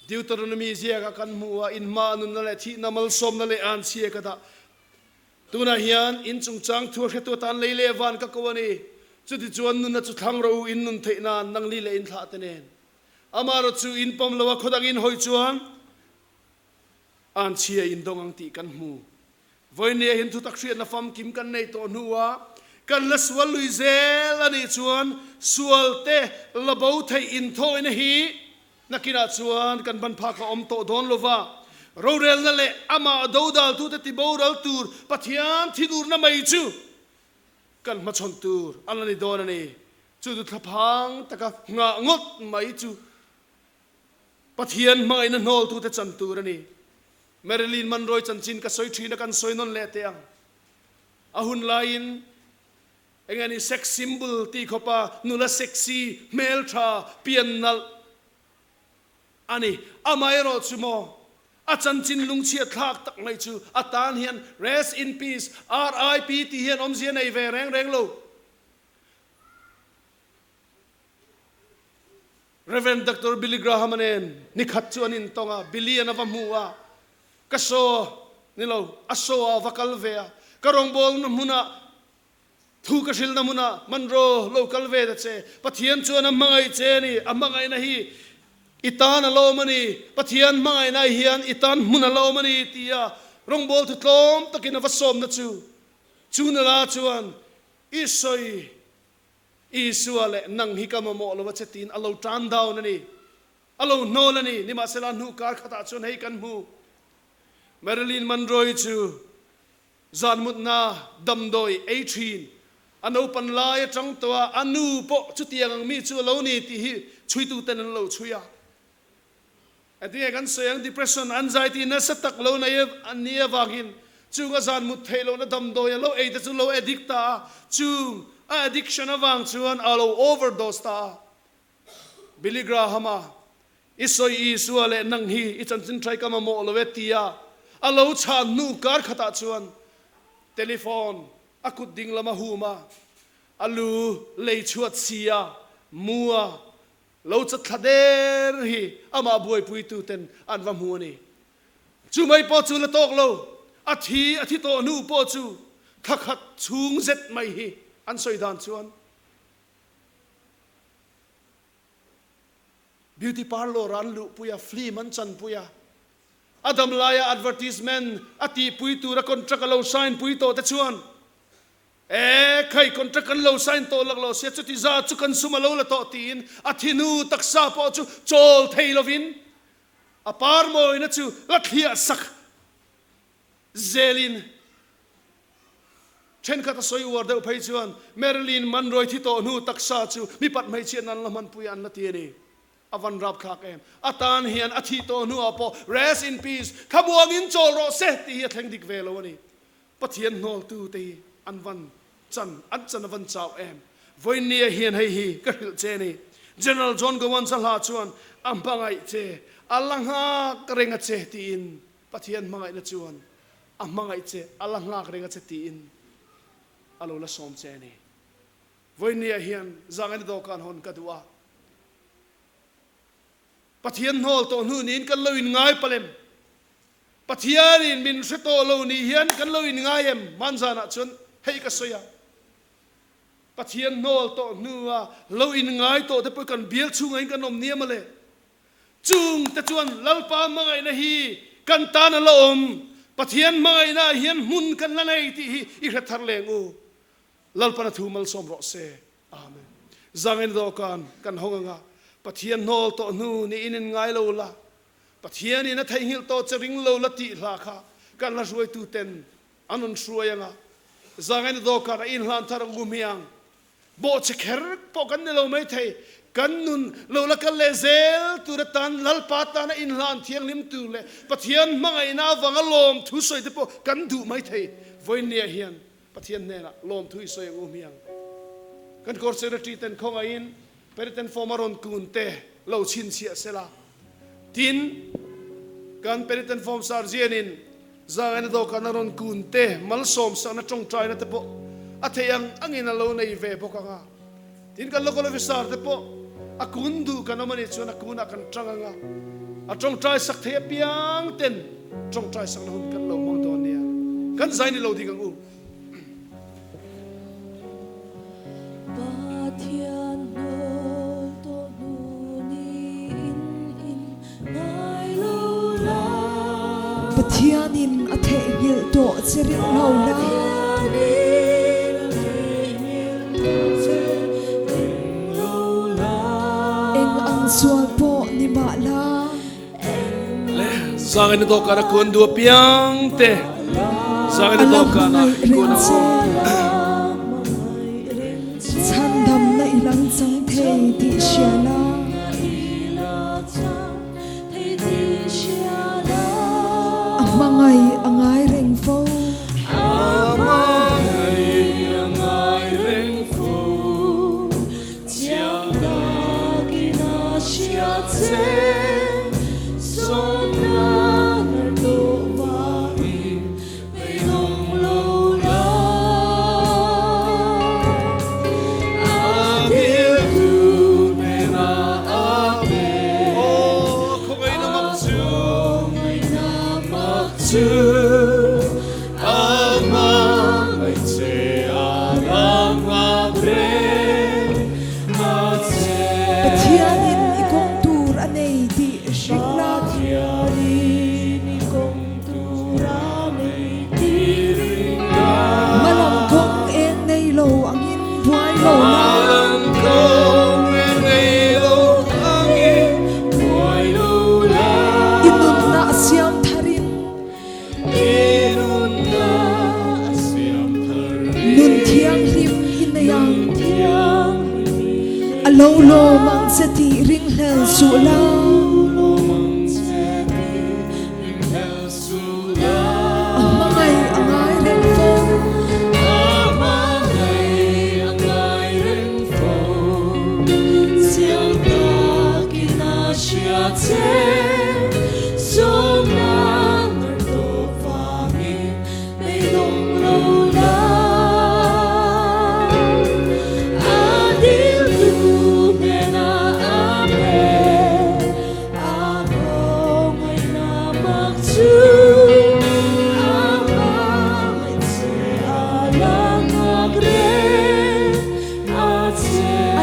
Deuteronomy ziaka kan hmu a, inhma nunna leh thihna malsawmna leh anchhia ka dah. Tunah hian in chungchang thu a hretu atan lei leh van ka ko a ni. Chutichuan nunna chu thlang ro in nun theih nan nangni leh in thlah te nen. Amaherawhchu chu in pawm lo a khawdang in hawi chuan Anchhia in dawng ang tih kan hmu. Vawinia hian thutak hriatna famkim kan nei tawh hnuah kan la sual lui zel a nih chuan sualte la bo theih inthawina hi nakinah chuan kan ban phak a awm tawh dawn lo va. Rorelna leh amah dodaltute tiboral tur Pathian thinurna mai chu kan hmachhawn tur a la ni dawn a ni. Chu chu thlaphang taka nghah ngawt mai chu Pathian hmangaihna hnawltute chan tur a ni. Marilyn Monroe chanchin ka sawi thin a, kan sawi nawn leh teh ang. A hun laiin eng nge ni sex symbol tih khawpa nula sexy, hmeltha, pian nalh a ni. Amaherawh chu maw, a chanchin lungchhiat thlak tak mai chu a tan hian Rest in Peace, RIP tih hian awmzia nei ve reng reng lo. Rev. Doctor Billy Graham-a nen nikhat chu an intawng a, Billy-a'n a va hmu a, Ka show, ni lo, a show-ah a va kal ve a, ka rawngbawlna hmunah, thu ka hrilhna hmunah Monroe lo kal ve ta che, Pathian chuan a hmangaih che a ni, a hmangaihna hi i tan a la awm a ni, Pathian hmangaihna hian i tan hmun a la awm a ni, tia rawngbawltu tlawm takin a va sawmna chu, chu nula chuan i sawi Isua leh nang hi ka mamawh lo a che tiin a lo tan down a ni. A lo hnawl a ni. Nimahsela hnu kar khatah chuan hei kan hmu. Marilyn Monroe chu zan mutna damdawi ei thin a naupan lai atang tawh a, a nu pawh chutiang ang mi chu a lo ni tih hi chhuituten an lo chhui a. Engtinge kan sawi ang, depression, anxiety nasa tak lo nei an nih avangin chung a zan mut theih lohna damdawi a lo ei te chu lo addict ta a, chung a addiction avang chuan a lo overdose ta a. Billy Graham-a, I sawi Isua leh nang hi i chanchin trai ka mamawh lo e tia a lo chhan hnu kar khatah chuan telephone a kut ding lam a hum a, a lu lei chhuat si a, mu a, Lo chatthla der hi amah buaipuituten an va hmu a ni. Chu mai pawh chu la tawk lo, a thi a thi tawh hnu pawh chu thla khat chhung zet mai hi an sawi dan chuan beauty parlour ah an luhpui a, film an chanpui a, a dam laia advertisement a tihpui tura contract a lo sign pui tawh te chuan E khai, contract kan lo sign tawh lak lo sia, chuti zat chu kan sum a lo la tawh tiin a thinu taksa pawh chu chawl thei lovin a par mawina chu la thliah sak zelin thenkhat a sawi uar deuh phei chuan Marilyn Monroe thi tawh hnu taksa chu mipat hmeichhiatna an la hmanpui a an la ti a ni. A van rapthlak em. A tan hian a thih tawh hnuah pawh rest in peace, thlamuangin chawl rawh se tih hi a thleng dik ve lo a ni. Pathian hnawltute hi an van chan, an chan a van chau em? Vawinia hian hei hi ka hrilh che ni. General John Gowans-a hla chuan a hmangaih che, a la nghak reng a che tiin Pathian hmangaihna chuan a hmangaih che, a la nghak reng a che tiin a lo la sawm che a ni. Vawinia hian zangaina dawhkan hawn ka duh a. Pathian hnawl tawh hnu niin kan lo inngai palem. Pathianin min hre tawh lo ni hian kan lo inngai em? Hmanzanah chuan hei ka sawi a. Pathian hnawl tawh hnua lo inngai tawh te pawh kan bial chhungah in kan awm nia mawle. Chung te chuan Lalpa hmangaihna hi kan tan a la awm. Pathian hmangaihna ah hian hmun kan la nei tih hi i hre thar leng u. Lalpan a thu malsawm rawh se. Amen. Zangin dawhkan kan hawng anga Pathian hnawl tawh hnu niin in ngai lo la, Pathianin a theihnghilh tawh che ring lo la tih hla kha kan hla hruaitu ten an rawn hruai anga Zangin dawhkan a inhlan thar ang u hmiang. Bawhchhe kher pawh kan ni lo mai thei, kan nun lo la kal leh zel tur atan Lalpa tana inhlan thianghlim tur leh Pathian hmangaihna avanga lawm thu sawi te pawh kan duh mai thei. Vawiinniah hian Pathian hnenah lawmthu i sawi ang u hmiang. Kan Court Secretary ten khawngaihin Penitent Form a rawn kun te lo chhinchhiah sela. Tin, kan Penitent Form Sergeant-in Zangaina dawhkan a rawn kun te malsawmsakna tawngtaina te pawh a theih ang angin a lo nei ve bawk ang a. Tin, kan Local Officer te pawh a kun duh kan awm a nih chuan a kunah kan tang ang a, a tawngtai sak thei apiang ten tawngtai sakna hun kan lo hmang dawn nia. Kan zai ni lo ding ang u. Pathian hnawl tawh hnu niin in ngai lo la. Pathianin a theihnghilh tawh che ring lo la. Pathianin a theihnghilh tawh che ring lo la. Eng ang sual pawh ni mah la. Zangin dawhkan a kun duh apiang te zangin dawhkan ah i kun ang u. Chhandamna i lang chang thei tih hria la. A hmangaih a ngai reng fo. Chiang takin a hria che, sawmna nar tawh vangin beidawng lo la. A diltu hnenah a pe, Aw khawngaihna mak chu, khawngaihna mak chu. A hmangaih che a ram a reng a che. Pathianin i kawng tur a nei tih hring la. Pathianin i kawng tur a nei tih ring la. Hmalam kawng eng nei lo angin buai lo la. Hmalam kawng eng nei lo angin buai lo la. I nunna a siam tharin. Nun thianghlim i nei ang. A lo lawm ang che tih ringhlel suh la. A hmangaih a ngai reng fo.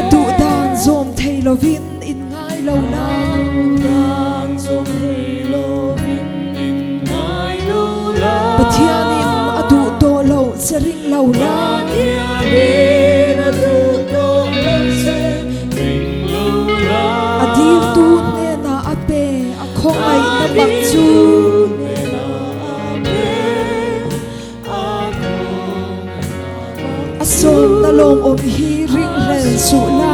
A duh dan zawm thei lovin in ngai lo la. Pathianin a duh tawh loh che ring lo la. A diltu hnenah a pe a khawngaihna mak chu. A sawmna lawmawm hi ringhlel suh la.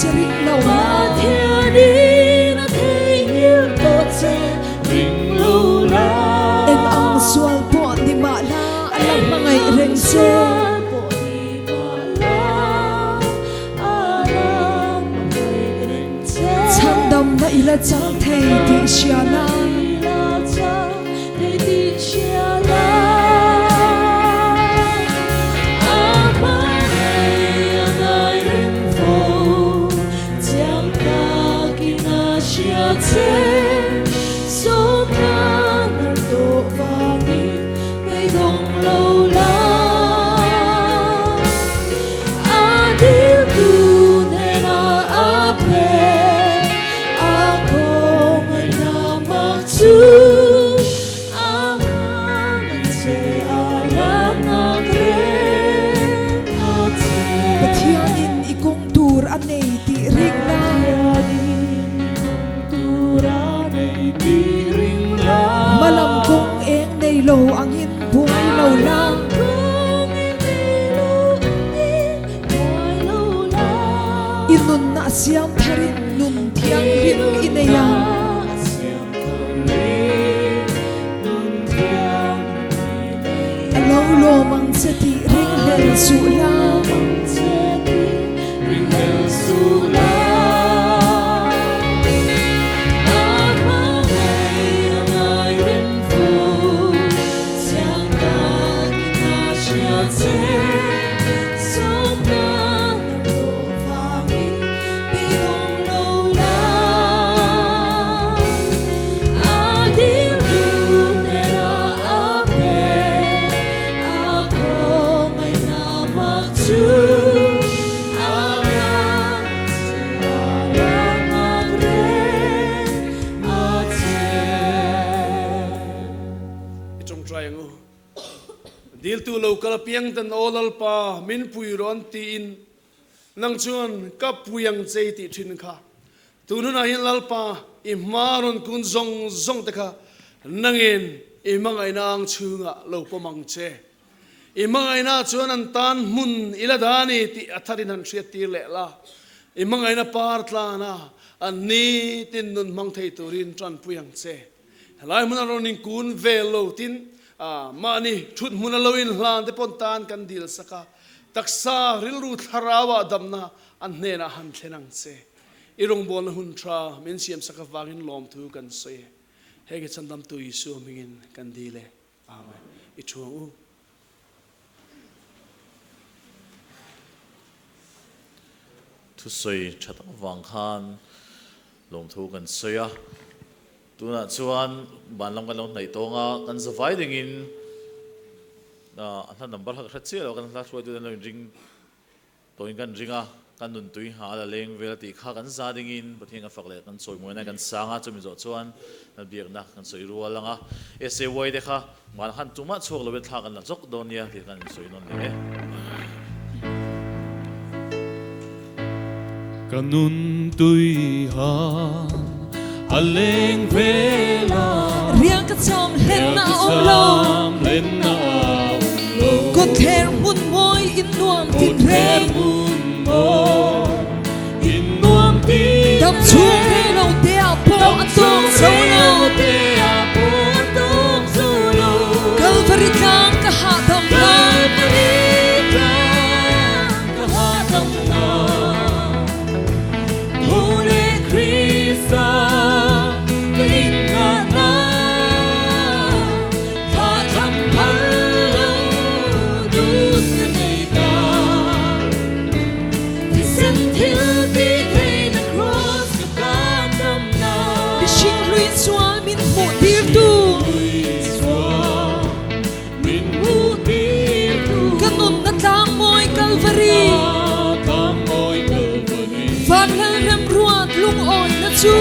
che ring lo la. Pathianin a theihnghilh tawh che ring lo la. Eng ang sual pawh ni mah la a la hmangaih reng che. Chhandamna i la chang thei tih hria la. Pathianin i kawng tur a nei tih ring la. Hmalam kawng eng nei lo angin buai lo la. I nunna siam tharin nun thianghlim i nei ang. A lo lawm ang che tih ringhlel suh la. I tawngtai ang u. Diltu lo kal apiang ten Aw Lalpa, min pui rawh an tiin nang chuan ka pui ang che i tih thin kha. Tun hunah hian Lalpa, i hma rawn kun zawng zawng te kha nangin i hmangaihna ang chhungah lo pawm ang che. I hmangaihna chuan an tan hmun i la dah a ni tih a tharin han hriattir leh la. I hmangaihna par tlana an nitin nun hmang thei turin tanpui ang che. Helai hmuna rawn inkun vel lo tin mahni thut hmuna lo inhlan te pawn tan kan dil sak a, taksa rilru thlarauah damna an hnenah han thlen ang che. I rawngbawlna hun tha min siamsak avangin lawmthu kan sawi e. Hei ke chhandamtu Isua hmingin kan dil e. Amen. I thu ang u. Thusawi tha tak avang khan lawmthu kan sawi a. Tunah chuan ban lam kan lo hnaih tawng a, kan zavai dingin a hla number kha ka hre chiah lo, kan hla hruaitute an lo inring Tawin kan ring a, kan nun tui hal a leng vel a tih kha kan za dingin Pathian kan fak leh kan sawi muaina kan sang a, chumi zawh chuan kan biakna kan sawi rual ang a, SAY te kha mahla khan tumah chhuak lovin thla kan la zawk dawn nia tih kan insawi nawn leh e. Ka nun tui hal a leng vel a. Riang ka cham hlenna a awm lo. Kawtthler hmun mawi in nuam tin reng. Dam chhung rei lo te ah pawh a tawk zo lo. Kalvari tlang ka hahdam na. Mihring hlui chuan min hmuhtirtu. Ka nunna tlang mawi Kalvari. Van lalrem ruat lungawina chu.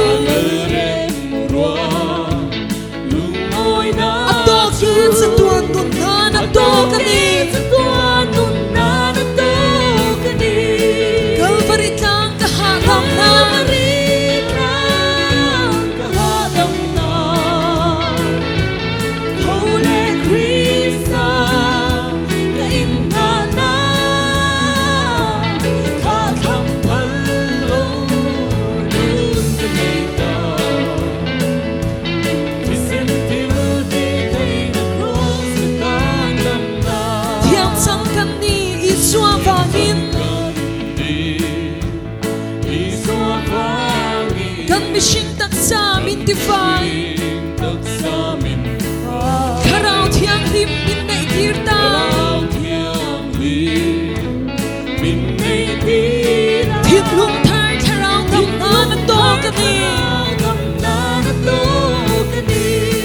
A tawk i chatuan nun nan a tawk a ni. Kalvari tlang ka hahdam na. Kan mihring taksa min tifai. Thlarau Thianghlim min neihtir ta. Thinlung thar thlarau dam nan a tawk a ni.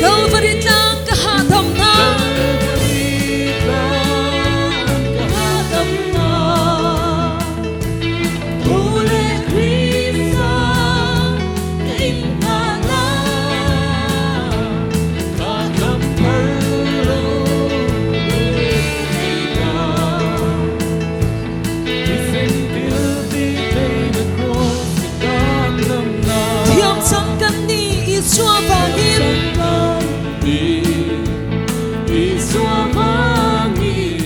Kalvari tlang ka hahdam na. Thiam chang kan ni Isua vangin.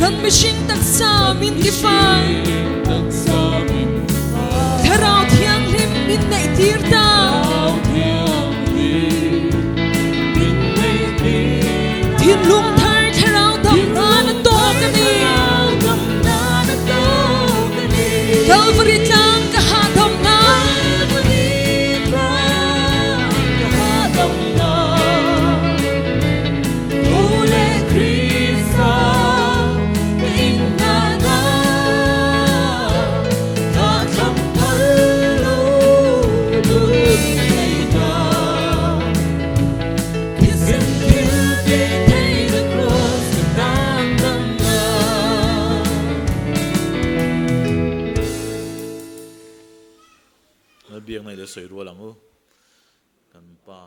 Kan mihring taksa min tifai. Thlarau Thianghlim min neihtir ta. Thinlung thar thlarau dam nan a tawk a ni. Calvary tlang ka hahdam na. Biakna i la sawi rual ang u, kan pa.